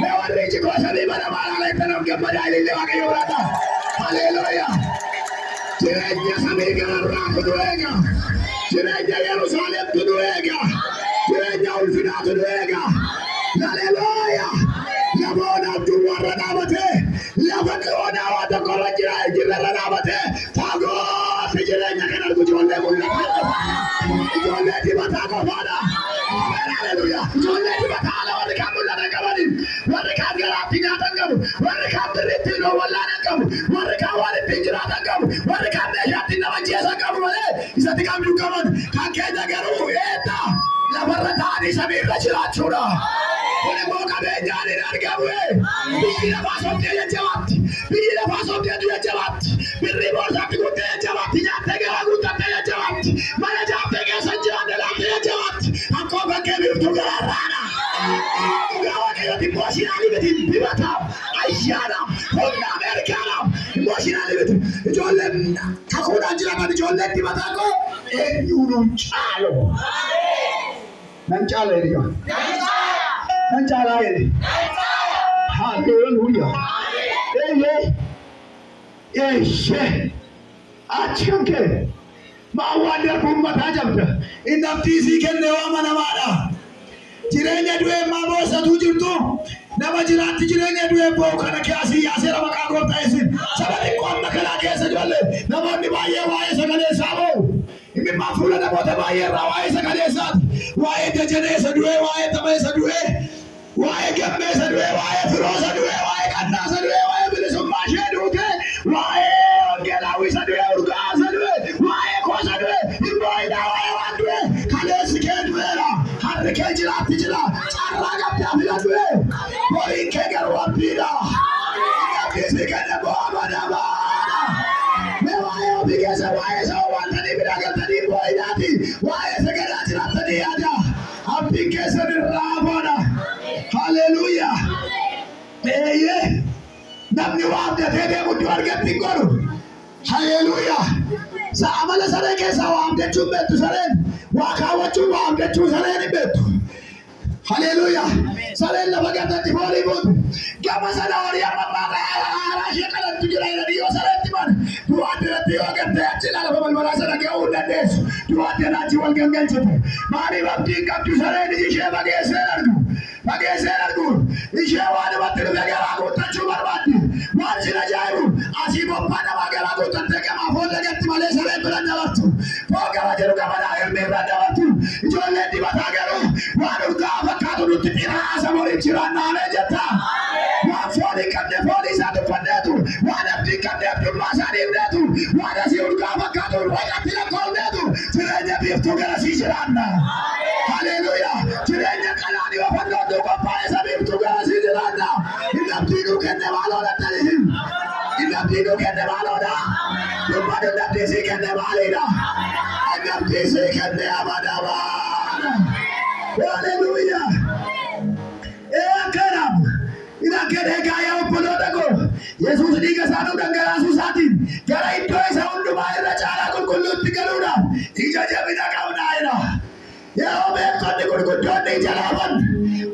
A: Mee warri iji koo samii banamaa ilaala jettan of gammadaa ilillee Waaqayyo biraata. Haleluuyaa. Jireenya samii gararraatu nu eega. Jireenya Yerusaalemtu nu eega. Jireenya ulfinaatu nu eega. Haleluuyaa. Lamoon abduu warra dhaabatee lafa xiyoonaa waan tokko irra jira jirrarra dhaabatee fagootti jireenya kan argu ijoollee mul'ataa qofaadha. Ijoollee dibataa qofaadha. Ameen haleluuyaa. Ijoollee dibataa ala warri kaan mul'atan qabani. Warri kaan garaatti nyaatan qabu. Warri kaan birriitti loon wallaanan qabu. Warri kaan waan ittiin jiraatan qabu. Warri kaan meeshaa ittiin nama jeesan qabu malee isatti qabdu qaban. Kan keenya garuu eetta lafarra taa'anii samiirra jiraachuudha. Kun immoo qabeenyaan hin argamu. Biyyi lafaa sobdee jajjabaatti. Biyyi lafaa sobdeetu jajjabaatti. Birrii boorsaatti guuttee jajjabaatti. Nyaattee garaa guuttattee jajjabaatti. Mana jaaftee keessa hin jiraanne laaftee jajjabaatti. Akkoo bakkee biiftuu gararraadha. Dhugaa Waaqayyooti immooshinaalii miti dibataaf, ayyaanaaf, humna Ameerikaadhaaf immooshinaalii miti. Ijoolleen kakuudhaan jiraatan ijoolleen dibataa koo eenyuun caalu. Nan caala jedhi. Nan caalaa jedhi. Haleluuyaa. Eeyyee. Eeyyee. Achi kan kee. Maa waan darbuun mataa jabda. Inni abdii sii kenne waa amanamaadha. Jireenya du'ee maa boossatuu jirtu. Nama jiraatti jireenya du'ee boo'u kana keessa yaaseera maqaa gooftaa isin. Saba xiqqoo amma kanaa keessa ijoollee namoonni baay'ee waa'ee sagalee isaa boo'u. Imimmaan fuula namoota baay'ee irraa waa'ee sagalee isaati. Waa'ee dajanee isa du'ee, waa'ee tapha isa du'ee, waa'ee gammee isa du'ee, waa'ee firoo isa du'ee, waa'ee qannaa isa du'ee, waa'ee bilisummaa ishee duute, waa'ee wangeelaawii isa du'ee, urgaa isa du'ee, waa'ee koo isa du'ee, hin boo'inaa waa'ee waan du'ee, kaleessi kee du'eera, harri kee jiraatti jira, carraa qabdaa filadhu, boriin kee garuu abdiidha. Abdiisi kenne bu'aa banamaadha. Mee waa'ee ofii keessa waa'ee isa owwaaltanii bira galtanii boo'inaati, waa'ee sagadaa jiraattanii yaada. Abdiin keessan irraa hafoodha. Haleluuyaa. Eeyyee. Namni waa abdatee deemu iddoo argatti hin godhu. Haleluuyaa. Amala saree keessaa waa abdachuu hin beektu sareen. Waa kaawwachuu waa abdachuu sareen hin beektu. Haleluuyaa. Sareen lafa gannatti foolii buutu. Gama sana horii amma haaraa ishee qalattu jira jedhanii yoo sareetti man du'aan duratti yoo gattee achi lafa balbalaa sana ga'uu hin dandeessu. Du'aan dura achi wal gangalchite. Maaliif abdii hin qabdu sareen iji ishee fageessee argu. Fageessee argu. Ishee waanumatti dhufe garaa guuttachuu barbaaddi. Waan sin ajaa'ibu asii bobbaa namaa garaa guuttattee gamaa foon lagatti malee sareen bira dabartu. Foon gama jiru gamanaa hirmii irra dabartu. Ijoolleen dibataa garuu waan urgaa fakkaatu nutti xiraasa boriif jiraannaalee jetta. Waan foon hin qabne foon isaa tuffanneetu, waan abdii hin qabne abdummaa isaa dhiibneetu, waan asii urgaa fakkaatu raqatti lakkoofneetu jireenya biiftuu garasii jiraanna. Haleluuyaa. Jireenya qalaanii ofannoon nu qophaa'e isa biiftuu garasii jiraanna. Inni abdii nuu kenne maaloo dhattanii? Inni abdii nuu kenne maaloodha? Dubbadhu inni abdii sii kenne maaliidha? Inni abdii sii kenne amanamaadha. Haleluuyaa. Ee akkanaaf. Ina kenne egaa yaa obboloota koo Yesuus dhiiga isaa nu dhangalaasuu isaatiin gara iddoo isa hundumaa irra caalaa qulqulluutti galuudhaaf ija jabina qabnaa jedha. Yeroo beektonni gurguddoonni ija laafan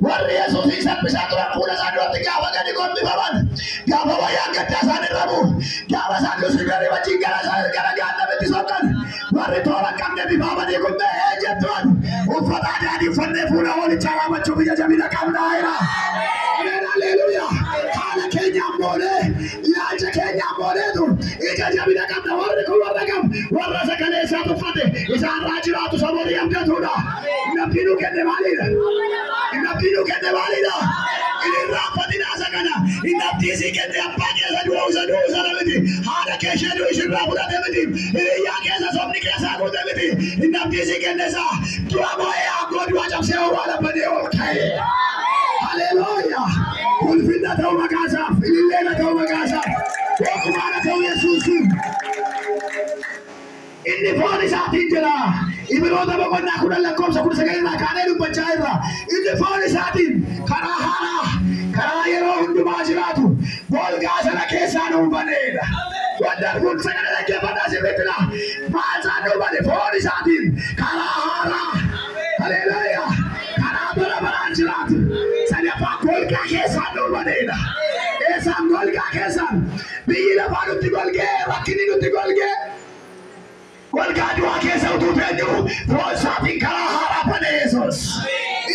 A: warri Yesuusin salphisaa turan fuula isaa duratti gaafa gadi gombifaman gaafa wayyaan gaddaa isaan irra bu'u gaafa isaan Lusiiferii wajjin gara gara gaannamitti soqqan warri toora hin qabne bifaamanii kunnee ee jettuun uffata adii uffannee fuula hoolichaa dhaabachuuf ija jabina qabnaa jedha. Ameen haleluuyaa. Haala keenyaan boonee ilaalcha keenyaan booneetu ija jabina qabna warri kun warra qabu warra sagalee isaa tuffate isaanirraa jiraatu saborii abdatuudha. Inni abdii nuu kenne maaliidha? Inni abdii nuu kenne maaliidha? Inni irraanfatinaa isa kana. Inni abdii sii kenne abbaa keessa du'a isa du'u sana miti. Haadha kee ishee du'u ishirraa fudhate miti. Hiriyyaa keessa sobni keessaa guute miti. Inni abdii sii kenne isa du'a moo'ee aangoo du'a cabsee owwaala banee ol ka'e. Haleluuyaa. Ulfinna ta'u maqaa isaaf. Ililleena ta'u maqaa isaaf. Waaqummaana ta'u Yesuusiif. Inni foon isaatiin jira. Ibroota boqonnaa 10 lakkoofsa 19 irraa kaanee dubbachaa jirra. Inni foon isaatiin karaa haaraa, karaa yeroo hundumaa jiraatu golgaa sana keessaa nu baneedha. Wanti kun sagalee dhaggeeffadhaa sirriitti dha. Maal isaan nu bane? Foon isaatiin karaa haaraa. Haleluuyaa. Karaa bara baraan jiraatu. Sadaffaa golgaa keessaa nu baneedha. Eessaan golgaa keessaan? Biyyi lafaa nutti golgee, rakkinni nutti golgee. Golgaa du'aa keessa utuu teenyu foon isaatiin karaa haaraa bane Yesuus.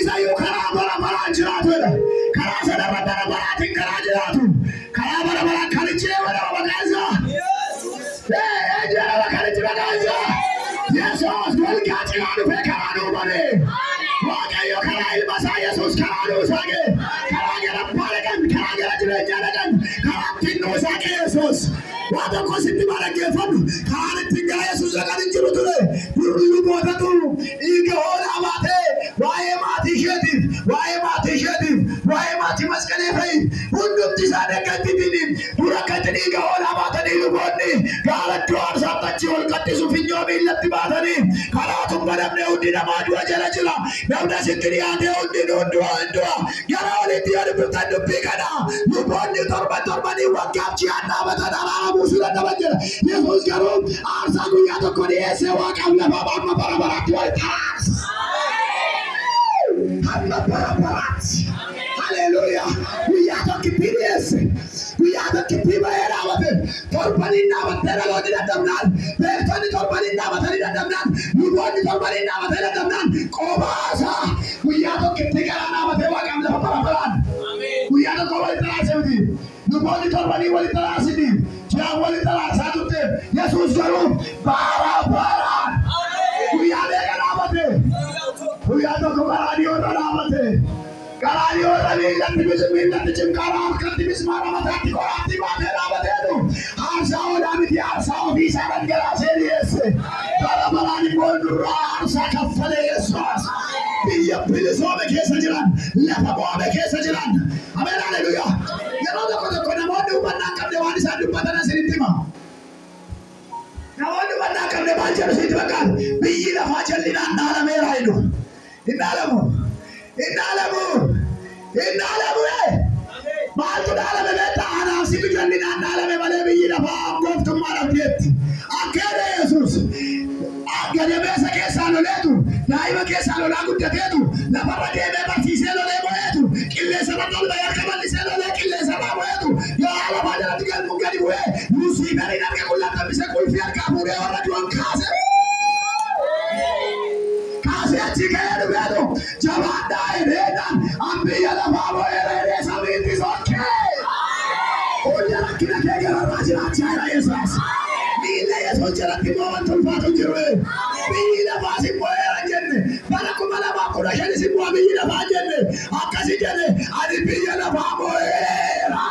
A: Isayyuu karaa bara baraan jiraatudha. Karaa sanarra bara baraatiin karaa jiraatu. Karaa bara baraan kan ijjee bara maqaan isaa. Ejjee kan ijji maqaan isaa. Yesuus golgaa cinaa dhufee karaa nuu bane. Waaqayyo karaa ilma isaa Yesuus karaa nuu saaqe. Karaa gara abbaa dhaqan, karaa gara jireenyaa dhaqan, karaa ittiin nuu saaqe Yesuus. Waa tokko sitti dhaggeeffadhu. Karaan ittiin gara Yesuus dhaqan hin jiru ture. Dur lubootatu dhiiga hoolaa baatee waa'ee maatii isheetiif, waa'ee maatii isheetiif, waa'ee maatii masqalee fa'i hundumti isaa dhaqantitiin dura akkatti dhiiga hoolaa baatanii luboonni gaara iddoo aarsaatti achi ol qattisu finyoo miillatti baatanii karaa tun banamne hundi namaa du'a jala jira. Namni asitti dhiyaatee hundi du'a du'a. Gara olitti yoo dubbiftan dubbii kana luboonni torban torbanii waggaaf ji'aan dhaabatan araara buusuu dadhaban jira. Yesuus garuu aarsaa guyyaa tokko dhiyeessee waaqaaf lafaaf amma bara baraatti walitti araarsa. Amma bara baraatti. Haleluuyaa. Guyyaa tokkitti dhiyeesse. Guyyaa tokkitti bahee dhaabate. Torbaniin dhaabattee dhaloonni dadhabnaan. Beektonni torbaniin dhaabatanii dadhabnaan. Luboonni torbaniin dhaabatanii dadhabnaan. Qobaasaa guyyaa tokkitti karaa dhaabatee waaqaaf lafa bara baraan. Guyyaa tokko walitti araarse miti. Luboonni torbanii walitti araarsiti. Ji'aan walitti araarsaa turte. Yesuus garuu bara baraan. Guyyaa meeqa dhaabate? Guyyaa tokko karaa irra dhaabate. Karaa irra miillatti cimqaara harkatti mismaara mataatti qoraattii baatee dhaabateetu. Aarsaa hoolaa miti aarsaa ofii isaa dhangalaasee dhiyeesse. Bara baraan immoo nurraa aarsaa kaffalee Yesuus. Biyya bilisoome keessa jiran, lafa mo'ame keessa jiran. Ameen haleluuyaa. Yeroo tokko tokko namoonni hubannaa hin qabne waan isaan dubbatan isinitti hima. Namoonni hubannaa hin qabne maal jedhu isinitti fakkaata? Biyyi lafaa jallinaan dhaalameera jedhu. Hin dhaalamu. Hin dhaalamu. Hin dhaalamu. Maaltu dhaalame beektaa? Anaaf situ jallinaan dhaalame malee biyyi lafaa gooftummaa dhabdeetti. Akka jedhe Yesuus. Gadameessa keessaa loleetu, daa'ima keessaa lolaa guddateetu, lafarra deemee barsiisee lolee mo'eetu, qilleensa irra ol bahee harka bal'isee lolee qilleensa irraa mo'eetu, garaa lafaa jalatti galmuun gadi bu'ee, Lusiiferiin harka qullaa xabbisee qulfii harkaa fuudhee warra du'an kaase. Kaasee achi ka'ee dhufeetu, jabaadhaa jedheenaan an biyya lafaa mo'eera jedhee samiitti sokkee. Hunda rakkina kee gararraa jiraachaa jira Yesuus. Miilla Yesuus jalatti immoo wanti ulfaatu hin jiru. Biyyi lafaas immoo eera hin jenne. Bara 2015 immoo biyyi lafaa hin jenne. Akkasi jedhe ani biyya lafaa mo'eera.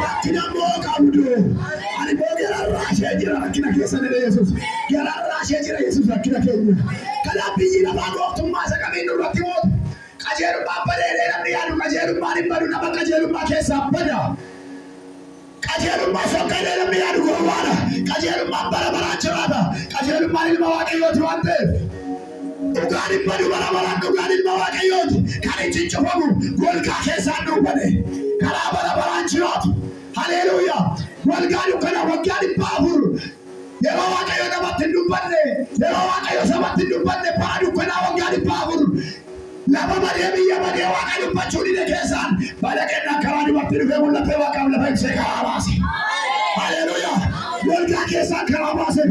A: Rakkina immoo qabdu. Ani immoo gararraa ishee jira rakkina keessa jedhe Yesuus. Gararraa ishee jira Yesuus rakkina keenya. Kanaaf biyyi lafaa gooftummaa isa kamiin nurratti mootu. Qajeelummaan badeedee namni yaadu qajeelummaan hin badu nama qajeelummaa keessaa bada. Qajeelummaa sokkadee namni yaadu gowwaadha. Qajeelummaan bara baraan jiraata. Qajeelummaan ilma Waaqayyooti waan ta'eef. Dhugaan hin badu bara baraan dhugaan ilma Waaqayyooti. Kan ittiin cufamu golgaa keessaan dubbane. Karaa bara baraan jiraatu. Haleluuyaa. Golgaa dukkana waggaa 400. Yeroo Waaqayyo namatti hin dubbanne, yeroo Waaqayyo sabatti hin dubbanne bara dukkanaa waggaa 400. Lafa badee biyya badee waaqa dubbachuu dide keessaan bada kennaa karaa dubartii dhufee mul'atee waaqaaf lafa ibsee karaa baase. Haleluuyaa. Golgaa keessaan karaa baase.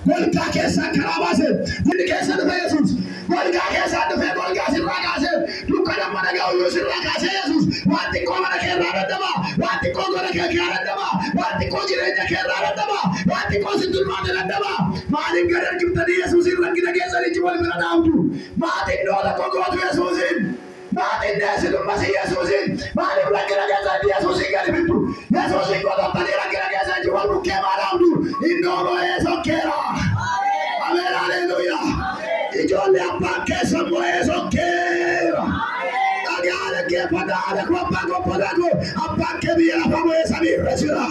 A: Golgaa keessaan karaa baase. Hundi keessa dhufe Yesuus. Golgaa keessaan dhufee golgaa sirraa kaasee dukkana mana ga'u sirraa kaasee Yesuus. Waan xiqqoo mana kee irraa dadhaba. Waan xiqqoo gola kee irraa dadhaba. Waan xiqqoo jireenya kee irraa dadhaba. Waan xiqqoo sitti ulfaate dadhaba. Maaliif gad argimtanii Yesuusin rakkina keessanitti wal bira dhaabdu? Maatiin tokko gootu Yesuusin. Maatiin deessitu masi Yesuusin. Maaliif rakkina keessatti Yesuusin gadi fiddu? Abbaan kee biyya lafaa mo'ee samii irra jira.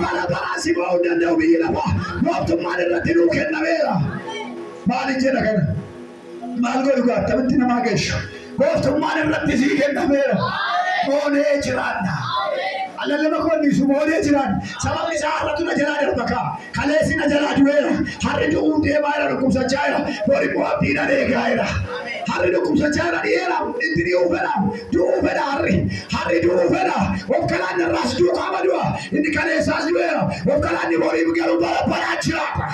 A: Bara baraan si mo'uu hin danda'u biyyi lafaa. Gooftummaan irratti nuu kennameera. Maalin jedha kana? Maal godhu gaa akkamitti namaa geessu? Gooftummaan irratti sii kennameera. Moonee jiraanna. Alallama koonnisu moonee jiraanna. Sababni isaa har'atu na jalaa darba kaa. Kaleessi na jalaa du'eera. Har'i du'uu deemaa jira dhukkubsachaa jira. Bori immoo abdiidhaan eegaa jira. Har'i dhukkubsachaa jira dhiyeera. Itti dhi'uu fedha. Du'uu fedha har'i. Har'i du'uu fedha. Of kalaan irraas duukaa du'a. Inni kaleessaas du'eera. Of kalaan borii garuu bara baraan jiraata.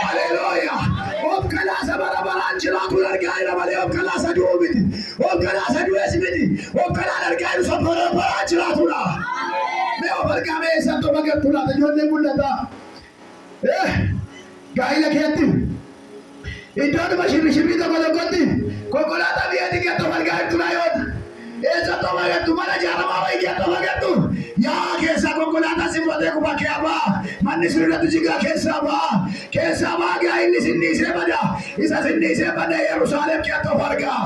A: Haleluuyaa. Of kalaasa bara baraan jiraatu argaa jira malee of kalaasa du'uu miti. Of kalaasa du'ees miti. Of kalaan argaa jiru isa bara baraan jiraatudha. Mee of argaa mee eessatti of agartu laata ijoollee mul'ata. Gaa'ila keetti iddoodhuma shirri shirrii tokko tokkotti konkolaataa biyya keetti of argaa jirtu laayoota. Eessatti of agartu mana ijaaramaa wayii keetti of agartu. Yaa keessaa konkolaataa si fudhatee kufa kee ba'a. Manni sun irratti jigaa keessaa ba'a. Keessaa ba'a gaa'illi sinniisee bada. Isa sinniisee bada Yerusaalem keetti of argaa.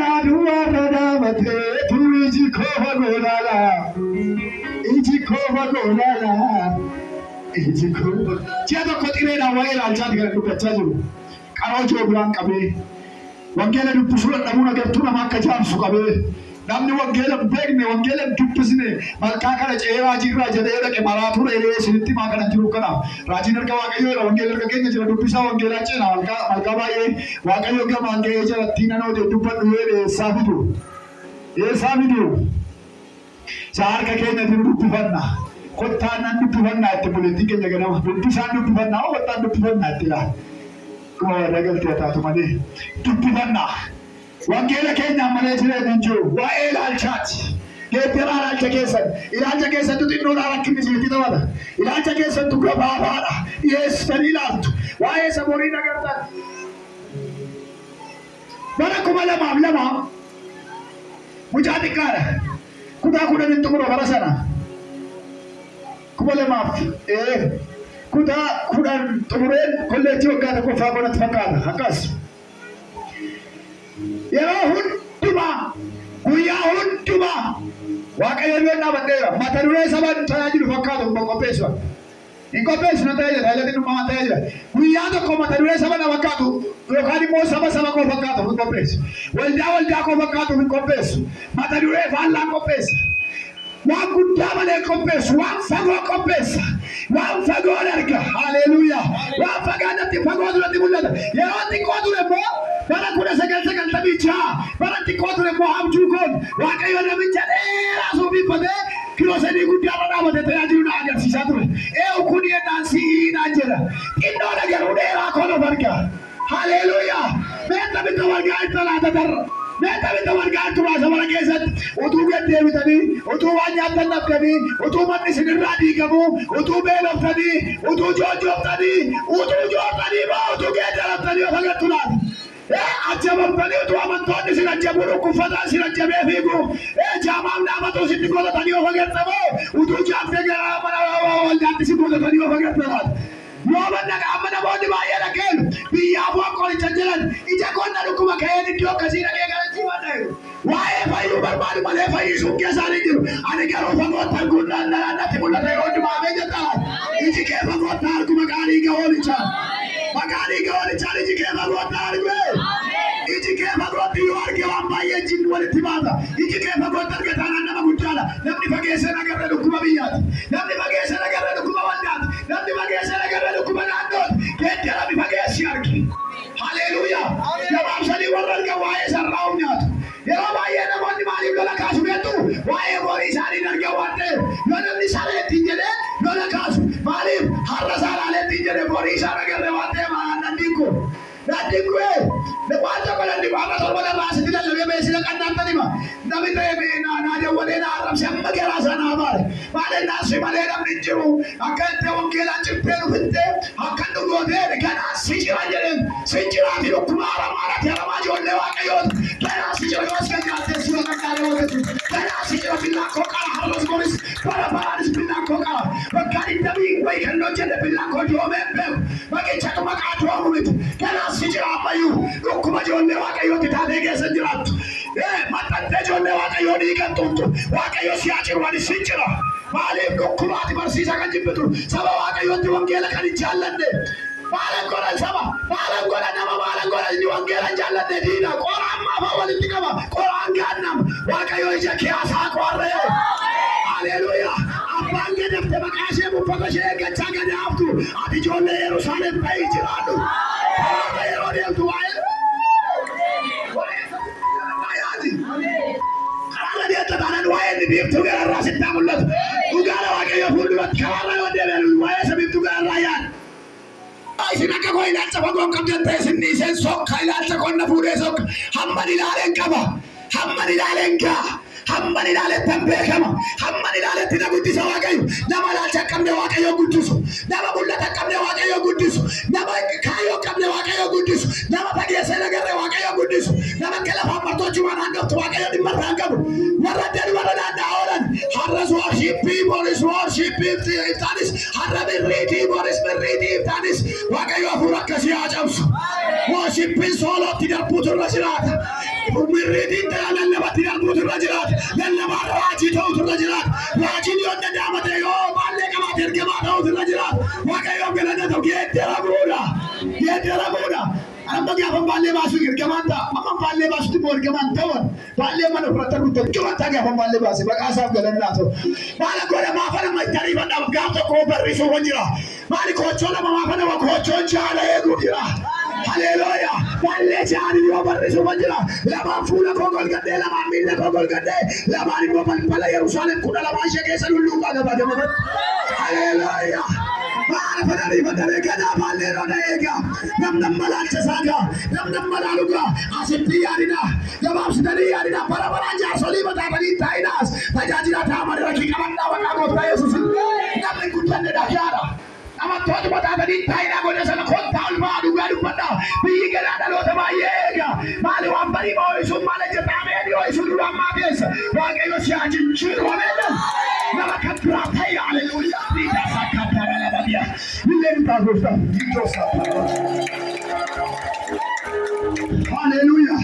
A: Aduwarra dhaabatee tuu iji koo fagoo ilaala. Iji koo fagoo ilaala. Iji koo. Ji'a tokko xireedhaan waa'ee ilaalchaati kan dubbachaa jiru. Qaroo jiru biraan qabee. Wangeela dubbisuu dadhabuun agartuu nama akka jaamsu qabee. Namni wangeela hin beekne wangeela hin dubbisne malkaa kana ce'ee raajii irraa jedhee dhaqe maraatu reelee isinitti himaa kana jiru kanaaf. Raajiin harka Waaqayyoo jira wangeela harka keenya jira dubbisaa wangeelaa ceena malkaa baay'ee Waaqayyo gamaan ga'ee jalatti nan oodee dubbadhu yoo eessaa fidu. Eessaa fidu. Isa harka keenya jiru dubbifanna. Kottaan nan dubbifannaa itti buleettiin keenya ganama. Dubbisaan dubbifannaa hoo kottaan dubbifannaa itti ilaala. Akkuma warra galtee taatu malee dubbifannaa. Wangeela keenyaan malee jireenya hin jiru. Waa'ee ilaalchaati. Geeddaraa ilaalcha keessan. Ilaalcha keessattu xinnoodhaa rakkinni isinitti taphata. Ilaalcha keessattu gabaabaadha. Dhiyeessitanii ilaaltu. Waa'ee isa borii agartan. Bara 2002 mucaa xiqqaadha. Kutaa 10 xumura bara sana. 2000 kutaa 10 xumureen kolleejjii waggaa tokkoffaa kanatti fakkaata. Akkas. Yeroo hundumaa guyyaa hundumaa Waaqayyo yoon dhaabadheera. Mata duree saba tajaajilu fakkaatu hin qopheessu. Hin qopheessu na tajaajila. Tajaajilli dhummaa tajaajila. Guyyaa tokko mata duree saba na fakkaatu yookaan immoo saba saba koo fakkaatu hin qopheessu. Waldaa waldaa koo fakkaatu hin qopheessu. Mata duree faallaan qopheessa. Waan guddaa malee qopheessu. Waan fagoo qopheessa. Waan fagoo arga. Haleluuyaa. Waan fagaatatti fagoo duratti mul'ata. Yeroo xiqqoo ture immoo bara 1996 bara xiqqoo ture immoo abjuu koon Waaqayyo namicha dheeraa suufifatee kiloo sadii guddaa irra dhaabate tajaajilu na agarsiisaa ture. Eewu kun yennaan si'ii naan jedha. Xinnoodha garuu dheeraa koon of arga. Haleluuyaa. Meetta bitta wargaa itti laata darra. Meetta bitta wargaa itti baasa bara keessatti utuu gad deebitanii utuu waan nyaattan dhabdanii utuu manni isinirraa diigamuu utuu beeloftanii utuu joojooftanii utuu joortanii moo utuu geeddaramtanii of agartu laata. Ajjabamtanii utuu amantoonni isin ajjabuu dhukkubfataan isin ajjabee fiigu jaamaaf dhaabatu isitti godhatanii of agartamoo utuu jaaftee gara mana waldaatti isin godhatanii of agarta laata. Yoo manna amma namoonni baay'ee dhaggeenu biyyaaf waan qoricha jiran ija qonna dhukkuba ka'een iddoo akkasii dhagee gara jiban dhageenu. Waa'ee fayyuu barbaadu malee fayyisuun keessaan hin jiru. Ani garuu fagootti arguun natti mul'ata yeroo hundumaa mee jettaa. Iji kee fagootti argu maqaa dhiiga hoolichaan. Maqaa dhiiga hoolichaan iji kee fagootti argu. Iji kee fagootti yoo arge waan baay'ee jinni walitti baata. Iji kee fagootti arge taanaan nama guddaadha. Namni fageessee agarre dhukkuba biyyaati. Namni fageessee agarre dhukkuba waldaati. Namni fageessee agarre dhukkuba naannooti. Geeddarami fageessi arge. Haleluuyaa. Gabaabsanii warra argan waa'ee sarraa nyaatu. Yeroo baay'ee namoonni maaliif lola kaasu beektu? Waa'ee horii isaanii argan waan ta'eef. Yoo namni saree ittiin jedhee lola kaasu. Maaliif har'a saalaalee ittiin jedhee horii isaan agarre waan ta'eef nandiin kun. Nandiin kun waan tokko nandiin kun har'a torba lama asitti lallabee beeksisa qannaan hima. Namni ta'e naa dawwalee na arrabse amma garaa isaa naa baare. Maaliif naasii malee namni hin jiru. Akka itti wangeelaan cimtee dhufittee akka dhugootee ganaa si jira jedheen si jiraati dhukkuba haramaadhaati haramaa ijoollee Waaqayyooti. Ganaa si jira yoos kan nyaattee si bakka gaarii hojjetu. Ganaa si jira billaan koo qara har'as boris bara baraanis billaan koo qara. Waggaa digdamii wayi kan hojjenne billaan koo doomee hin beeku. Maqichatu maqaa doomu miti. Ganaa si jira ammayyuu dhukkuba ijoollee Waaqayyooti taatee keessa jiraattu. Maxxantee ijoollee Waaqayyoo dhiigan tuqxu. Waaqayyo si haa ciru, ani sin cira. Maaliif dhukkubaati barsiisa kan jibbitu? Saba Waaqayyootti wangeela kan hin jaallanne. Maalan godhan saba, maalan godhan nama, maalan godhan inni wangeela hin jaallanne diina. Qoraan maafaa walitti qaba, qoraan gaannam. Waaqayyo ija kee haasaa qoarree. Haleluuyaa. Abbaan gadafte maqaa ishee uffata ishee eeggachaa gadi haftu. Ati ijoollee Yerusaalem ta'ii jiraadhu. Karaarra yeroo deemtu waa'ee yaadi. Karaarra deemta taanaan waa'ee inni biiftuu gararraa sitti haa mul'atu. Dhugaadha Waaqayyo fuulduratti karaarra yoo deebi'an waa'ee isa biiftuu gararraa yaadi. Isin akka koo ilaalcha fagoo hin qabdan ta'e isin dhiiseen sokka ilaalcha qonna fuudhee sokka. Hamman ilaaleen qaba. Hamman ilaaleen ga'a. Hamman ilaaletti hin beekama. Hamman ilaaletti na guddisa Waaqayyo. Nama ilaalcha hin qabne Waaqayyo guddisu. Nama mul'ata hin qabne Waaqayyo guddisu. Nama kaayyoo hin qabne Waaqayyo guddisu. Nama fageessee hin agarre Waaqayyo guddisu. Nama akka lafaan martoochumaan hangaftu Waaqayyo dhimma irraa hin qabu. Warra jedhu warra naanna'aa oolan. Har'as worshippii boris worshippii iftaanis har'a birriitii boris birriitii iftaanis Waaqayyo hafuura akkasii haa cabsu. Worshippiin soolootti darbuutu irra jiraata. Birriitiin lallabatti darbuutu irra jiraata. Lallabaan raajii ta'utu irra jiraata. Raajiin yoo danda'ama ta'e yoo maallee qabaate ergamaa ta'utu irra jiraata. Waaqayyoon galanna ta'u geeddaramuudha. Geeddaramuudha. Amma gaafa baallee baasu ergamaan ta'a. Amma baallee baasutti immoo ergamaan ta'uun baallee mana ofirratti arguutti ergamaan ta'a gaafa baallee baase maqaa isaaf galannaa ta'u. Maala godha maafa nama itti ariifadhaaf gaaf tokko barrisuu kan jira. Maali koochoo lama maafa nama koochoon jaala eeguu jira. Haleluuyaa. Baallee jaanii yoo barrisuu kan jira. Lamaan fuula koo golgadhee lamaan miilla koo golgadhee lamaan immoo balbala Yerusaalem 12 ishee keessa lulluuqaa gabaa gammadatti. Haleluuyaa. Maala fadhanii fadhanii ganaa baallee roona eegaa. Namni malaalcha isaa gaa. Namni malaalu gaa. Asitti yaadina. Gabaabsitanii yaadina. Bara baraan jaarsolii mataatanii taa'inaas. Tajaajila taaman rakkii qabannaa maqaa gooftaa Yesuus. Namni guddanne dhagaadha. Amantoota mataatanii taa'inaa godhe sana kottaa ol ba'aa dhugaa dubbadhaa. Biyyi ganaa dhaloota baay'ee eega. Maali waan barii moo'isuun maal ejjeta ameen yoo duraan maa keessa. Waaqayyo si haa jijjiiru ameen. Nama kan biraa ta'e haleluuyaa. Dhiigaa sakkaattaa lama Illee ni ta'a gooftaa. Dhiigoo sakkaattaa. Haleluuyaa.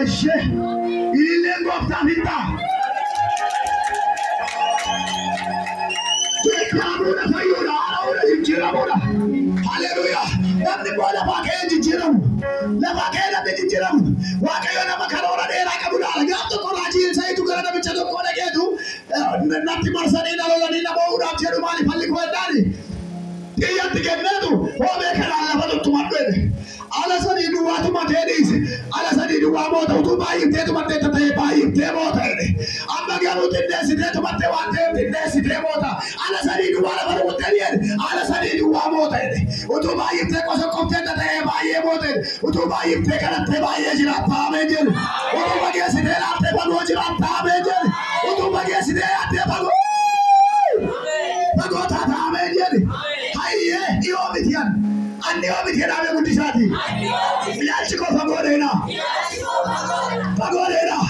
A: Eeshee. Illeen gooftaaf hin ta'a. Geeddaramuudha fayyuudha haara'uudha jijjiiramuudha. Haleluuyaa. Namni immoo lafaa ka'ee jijjiiramu. Lafaa ka'ee namni jijjiiramu. Waaqayyo nama karoora dheeraa qabu laala. Gaaf tokko raajii Elsaa'itu gara namicha tokkoo dhaqeetu natti marsanii na lolanii na boo'uudhaaf jedhu maali falli koo jennaani. Xiyyatti kenneetu hoomee kanaan lafa tuttumadhu jedhe. Ala sadii duwwaa tumatee dhiise. Ala sadii duwwaa moota utuu baay'iftee tumattee ta'e baay'iftee moota jedhe. Amma garuu xinneessitee tumattee waan ta'eef xinneessitee moota. Ala sadii duwwaa lafa rukuttee jedhe. Ala sadii duwwaa moota jedhe. Utuu baay'iftee qosoqoftee ta'e baay'ee moota jedhe. Utuu baay'iftee kadhattee baay'ee jiraatta ameen jedhe. Utuu fageessitee laaltee fagoo jiraatta ameen jedhe. Utuu fageessitee yaaddee fagoo. Fagoo taata ameen jedhe. Hayyee dhiyoo miti yan. Anni yoo miti jedhamee guddisaati. Ilaalchi koo fagoo dheeraa. Fagoo dheeraa.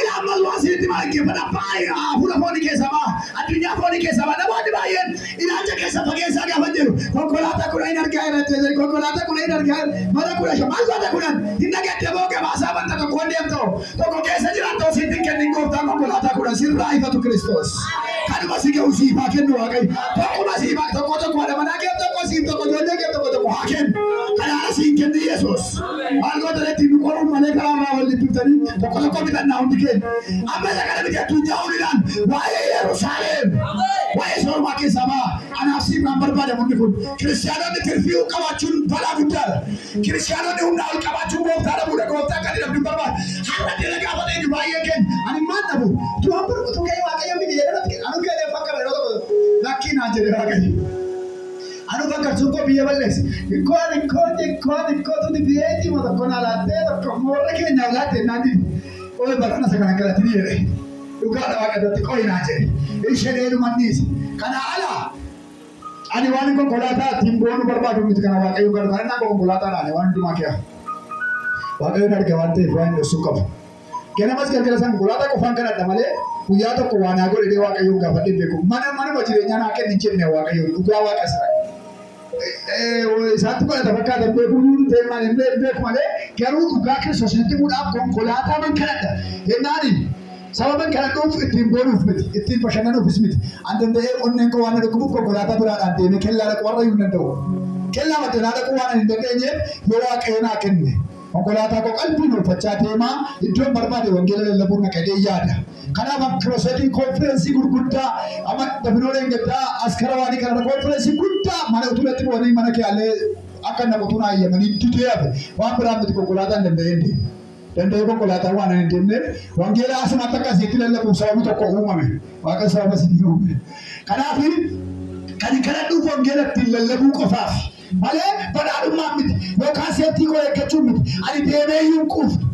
A: Ilaa ammas waan isinitti maal geeffadha baay'ee hafuura foonii keessa ba'a. Addunyaa foonii keessa ba'a. Namoonni baay'een ilaalcha keessa fageessaa gaafa jiru. Konkolaataa kudha hin argaa jiran. Konkolaataa kudha hin argaa mana 15 maal goota kudhan hin dhagatte moo gabaasaa banta tokkoon deemtoo tokko keessa jiraatoo sitti hin kennin gooftaan konkolaataa kudhan sirraa ifatu Kiristoos. Kanuma si ga'u siif haa kennu Waaqayyo. Tokkuma siif haa tokko tokko haadha manaa kee tokko siif tokko ijoollee kee tokko tokko haa kennu. Kanaana siin kenni Yesuus. Maal goota ittiin nu qoruun malee karaa irraa wal dhibbiftanii tokko tokko bitannaa hundi keenya. Amma isa kana miti addunyaa oliidhaan waa'ee Yerusaalem. Waa'ee soormaa keessaa ba'a. Anaaf siif kan barbaadamu hundi kun. Kiristaanonni tirfii qabaachuun balaa guddaadha. Kiristaanonni humna ol qabaachuun gooftaa dhabuudha. Gooftaa akka inni dhabdu barbaada. Har'a dhala gaafa ta'e baay'ee keenya. Ani maal dhabu? Duraan burkutu ka'ee Waaqayyo miti jedhee natti anu ka'ee fakkaata yeroo tokko lakkii naan jedhee Waaqayyo. Anu fakkaatu koo biyya balleesse. Ikkoo tuti biyyeetii moo tokko naa laattee tokko warra keenyaaf laattee naan jedhe. Ooy barana isa kana galatini jedhe. Dhugaadha Waaqayyotti qo'i naan jedhe. Ishee dheeduman dhiise. Kana ala ani waan konkolaataa ittiin boonu barbaadu miti kana Waaqayyo galu. Kana naa konkolaataa naani waan hundumaa kee. Waaqayyoon arga waan ta'eef waan hin qabu. Ganamas galgala san konkolaataa qofaan kadhadha malee guyyaa tokko waan haa godhee Waaqayyoon gaafadhee beeku. Mana manuma jireenyaa naa kenni hin jenne Waaqayyoon dhugaa Waaqa Israa'el. Isaatti godhata fakkaata beekuu ta'e hin beeku malee garuu dhugaa Kiristoositti himuudhaaf konkolaataa man kadhadha. Jennaani sababan kadhadhuuf ittiin boonuuf miti, ittiin bashannanuufis miti. An danda'ee onneen koo waan na dhukkubuuf konkolaataa biraadhaan deemee kellaa dhaquu warra iyyuu hin danda'u. Kellaa maddanaa dhaquu waan hin dandeenyeef yoo Waaqayyo naa kenne konkolaataa koo qalbiin oolfachaa deemaa iddoon barbaade wangeela lallabuun naqadee yaada. Kanaaf kiroosheetiin konfireensii gurguddaa amma dafinooleen gaddaa askara waanii kanarra konfireensii guddaa mana utuu irratti bu'anii mana keeyyalee akka naqotu naa eeyyamanii didee hafe waan biraan miti konkolaataa hin danda'een deemu. Danda'ee konkolaataa waan hin deemneef wangeela asumatti akka asitti lallabuuf sababni tokko uumame. Waaqa sababa isinii uume. Kanaaf kan kadhadhuuf wangeela ittiin lallabuu qofaaf malee badhaadhummaan miti yookaan seettii koo eeggachuu miti. Ani deemee iyyuu hin quufne.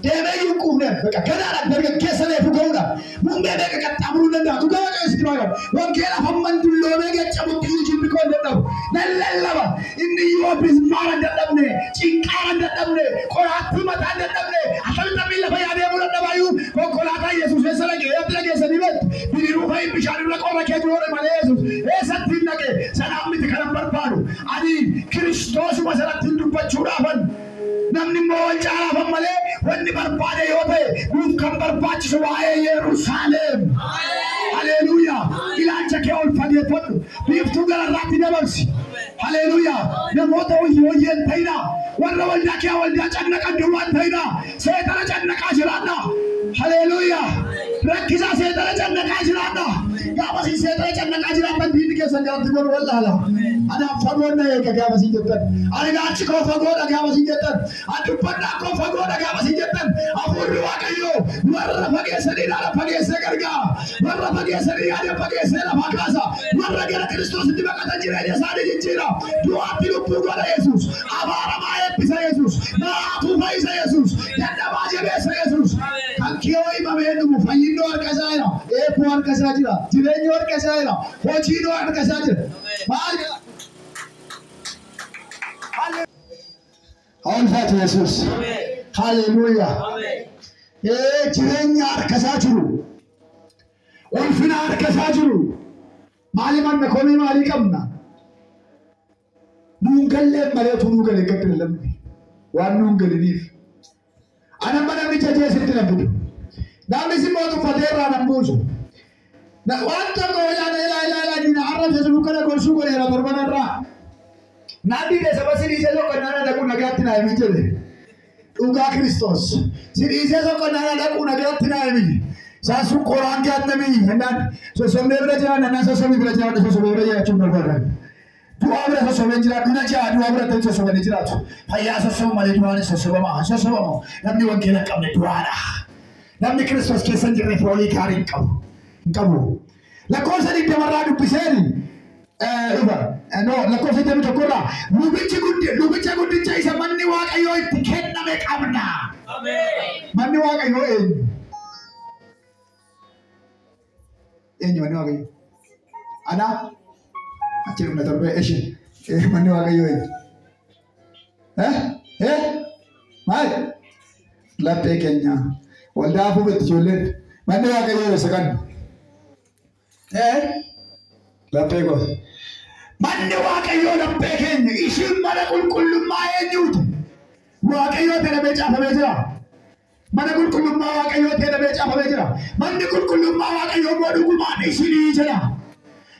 A: Deemee iyyuu hin quufne. Bakka ganaadhaan dargaggeessa reefu ga'uudha. Muummee meeqa qaxxaamuruu danda'a. Dhugaa Waaqayyo sitti maa qabu. Wangeela hamman dulloomee gaccabutti iyyuu jilbi koo hin dadhabu. Nan lallaba. Inni iyyuu bismaara hin dadhabne, cinqaara hin dadhabne, qoraattii mataa hin dadhabne, akkamitti miilla fayyaa deemuu dadhabaa iyyuu konkolaataa Yesuus eessa dhaqee eessatti dhageessanii beektu. Bidiruu fa'i bishaan irra qorra kee jiru malee Yesuus eessatti hin dhaqe. Sanaaf miti kanan barbaadu. Ani Kiristoosuma sanatti hin dubbachuudhaafan. Namni immoo wal caalaafan malee wanni barbaade yoo ta'e nuuf kan barbaachisu waa'ee Yerusaalem. Haleluuyaa. Ilaalcha kee ol fageeffadhu. Biiftuu gararraatti dabarsi. Haleluuyaa. Namoota hojii hin ta'inaa. Warra waldaa kee waldaa cannaqan duwwaa hin ta'inaa. Seexana cannaqaa jiraadhaa. Haleluuyaa. Rakkisaa seexana cannaqaa jiraadhaa. Gaafa isin seexana cannaqaa jiraattan diinni keessan galatti godhu wallaala. Anaaf fagoon na eega gaafa isin jettan. Ani ilaalchi koo fagoodha gaafa isin jettan. Ani dubbannaa koo fagoodha gaafa isin jettan. Hafuurri Waaqayyoo warra fageessanii ilaala fageessee gargaara. Warra fageessanii yaada fageessee lafaa kaasa. Warra gara Kiristoositti baqatan jireenya isaanii jijjiira. Du'aatti lubbuu godha Yesuus. Abaaramaa eebbisa Yesuus. Maraatuu fayyisa Yesuus. Dadhabaa jabeessa Yesuus. Kan kiyoo himamee dhumu fayyinnoo harka isaa jira. Eebboo harka isaa jira. Jireenyi harka isaa jira. Hojiinoo harka isaa jira. Maal Ulfaatu Yesuus. Haleluuyaa. Jireenya harka isaa jiru. Ulfina harka isaa jiru. Maali manna komii maalii qabna? Nuun galleen malee utuu nuu galee gadi lallabne. Waan nuun galiniif. Ana amma namni jajee sitti na fidu. Namni si immoo tuffatee irraa nan buusu. Waan tokko ilaa ilaa ilaa ilaa diina arrabsa sun kana gorsuu godheera torban irraa. Naan dhiise saba si dhiisee soqonnaa dhaquu nagaatti naa himi jedhe. Dhugaa Kiristoos. Si dhiisee soqonnaa dhaquu nagaatti naa himi. Isaan sun qoraan gaannamii jennaan sossobnee bira jiran nannaan sossobni bira jiraadhu sossobee bira jiraachuun barbaadan. Du'aa bira sossobee jiraadhu na ja'a du'aa bira ta'e sossobanii jiraatu. Fayyaa sossobu malee du'aan hin sossobamaa hin sossobamu. Namni wangeela hin qabne du'aadha. Namni Kiristoos keessa hin jirre foolii gaarii hin qabu. Hin qabu. Lakkoofsa 20 dubbiseen dhufa. No, lakkoofsa 21 irraa lubicha guddicha isa manni Waaqayyoo itti kenname qabna. Manni Waaqayyoo eenyu? Eenyu manni Waaqayyoo? Ana? Achi dhumna torbee ishee. Manni Waaqayyoo eenyu? Maal? Laphee keenya. Waldaa hafuuf itti ijoolleen. Manni Waaqayyoo eessa kan? Laphee gosa. Manni Waaqayyoo laphee keenya. Ishiin mana qulqullummaa eenyuuti? Waaqayyoo jedhamee caafamee jira. Mana qulqullummaa Waaqayyoo jedhamee caafamee jira. Manni qulqullummaa Waaqayyoo immoo dhugumaan isinii jedha.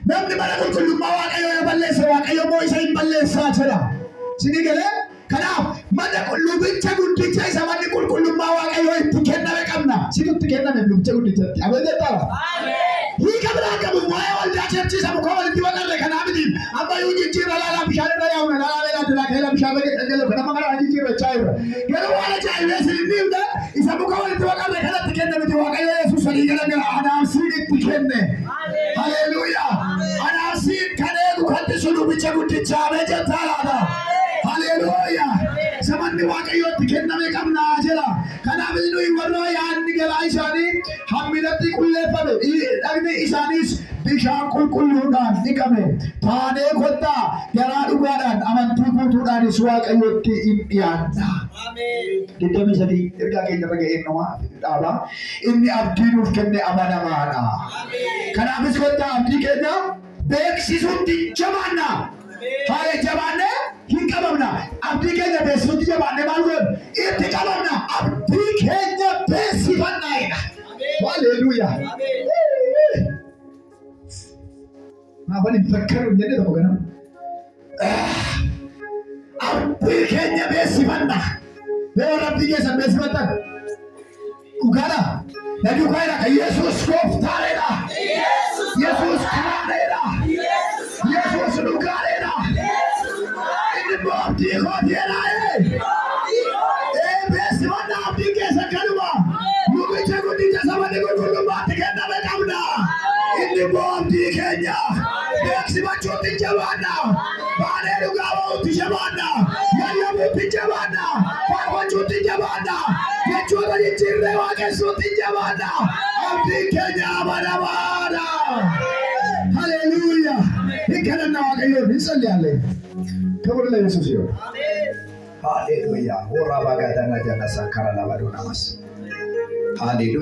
A: Namni mana qulqullummaa Waaqayyoo yoo balleesse Waaqayyo immoo isa hin balleessaa jedha. Isinii galee? Kanaaf mana lubicha guddicha isa manni qulqullummaa Waaqayyoo itti kenname qabna. Situ itti kenname lubicha guddichatti. Ameen jettaa? Hiika biraa qabu waa'ee waldaa cheerchiisa muka walitti baqarre kanaa miti. Amma iyyuu jijjiirra laalaa bishaan irra yaa'una laalaa beelaa dilaa keela bishaan irra dhangala'u kana maqaa jijjiirrachaa jirra. Garuu waan ajaa'ibee isin hin dhiifne isa muka walitti baqarre kanatti kenne miti Waaqayyo Yesuus sadii gara anaaf siin itti kenne. Haleluuyaa. Anaaf siin kan eegu kan tisu lubicha guddichaa ameen jettaa laata? Haleluuyaa. Isa manni Waaqayyoo itti kenname qabna jedha. Kanaaf nuyi warra yaadni garaa isaanii hamminatti qulleeffame dhagni isaaniis bishaan qulqulluudhaan dhiqame taanee kottaa garaa dhugaadhaan amantii guutuudhaanis Waaqayyootti hin dhiyaanna. 23 ergaa keenya irra ga'een nama dhaaba. Inni abdii nuuf kenne amanamaadha. Kanaafis kottaa abdii keenya beeksisuutti jabaanna. Haala jabaannee hin qabamna. Abdii keenya beeksisuutti jabaannee maal goona? Itti qabamna. Abdii keenya beeksifannaa jedha. Haleluuyaa. Maafan hin fakkaatu hin jenne tokko ganama. Abdii keenya beeksifannaa. Mee warra abdii keessan beeksifattan? Dhugaadha. Na duukaa jedha. Yesuus gooftaadha. Yesuus karaadha. Yesuus dhugaadha. Inni immoo abdii kootiidha. Ee beeksifannaa abdii keessan kanuma. Lubicha guddicha sabani qulqullummaatti kenname qabna. Inni immoo abdii keenya. Beeksifachuutti jabaanna. Baanee dhugaa ba'uutti jabaanna. Yallabuutti jabaanna. Faarfachuutti jabaanna. Jechoota jijjiirree waaqessuutti jabaanna. Abdiin keenya amanamaadha. Haleluuyaa. Hin kadhanna Waaqayyoon hin salliyalle. ክብር ለኢየሱስ ይሁን። ሃሌሉያ ወራ ባጋዳና ጃናሳ ካራላባዶናማስ ሃሌሉያ።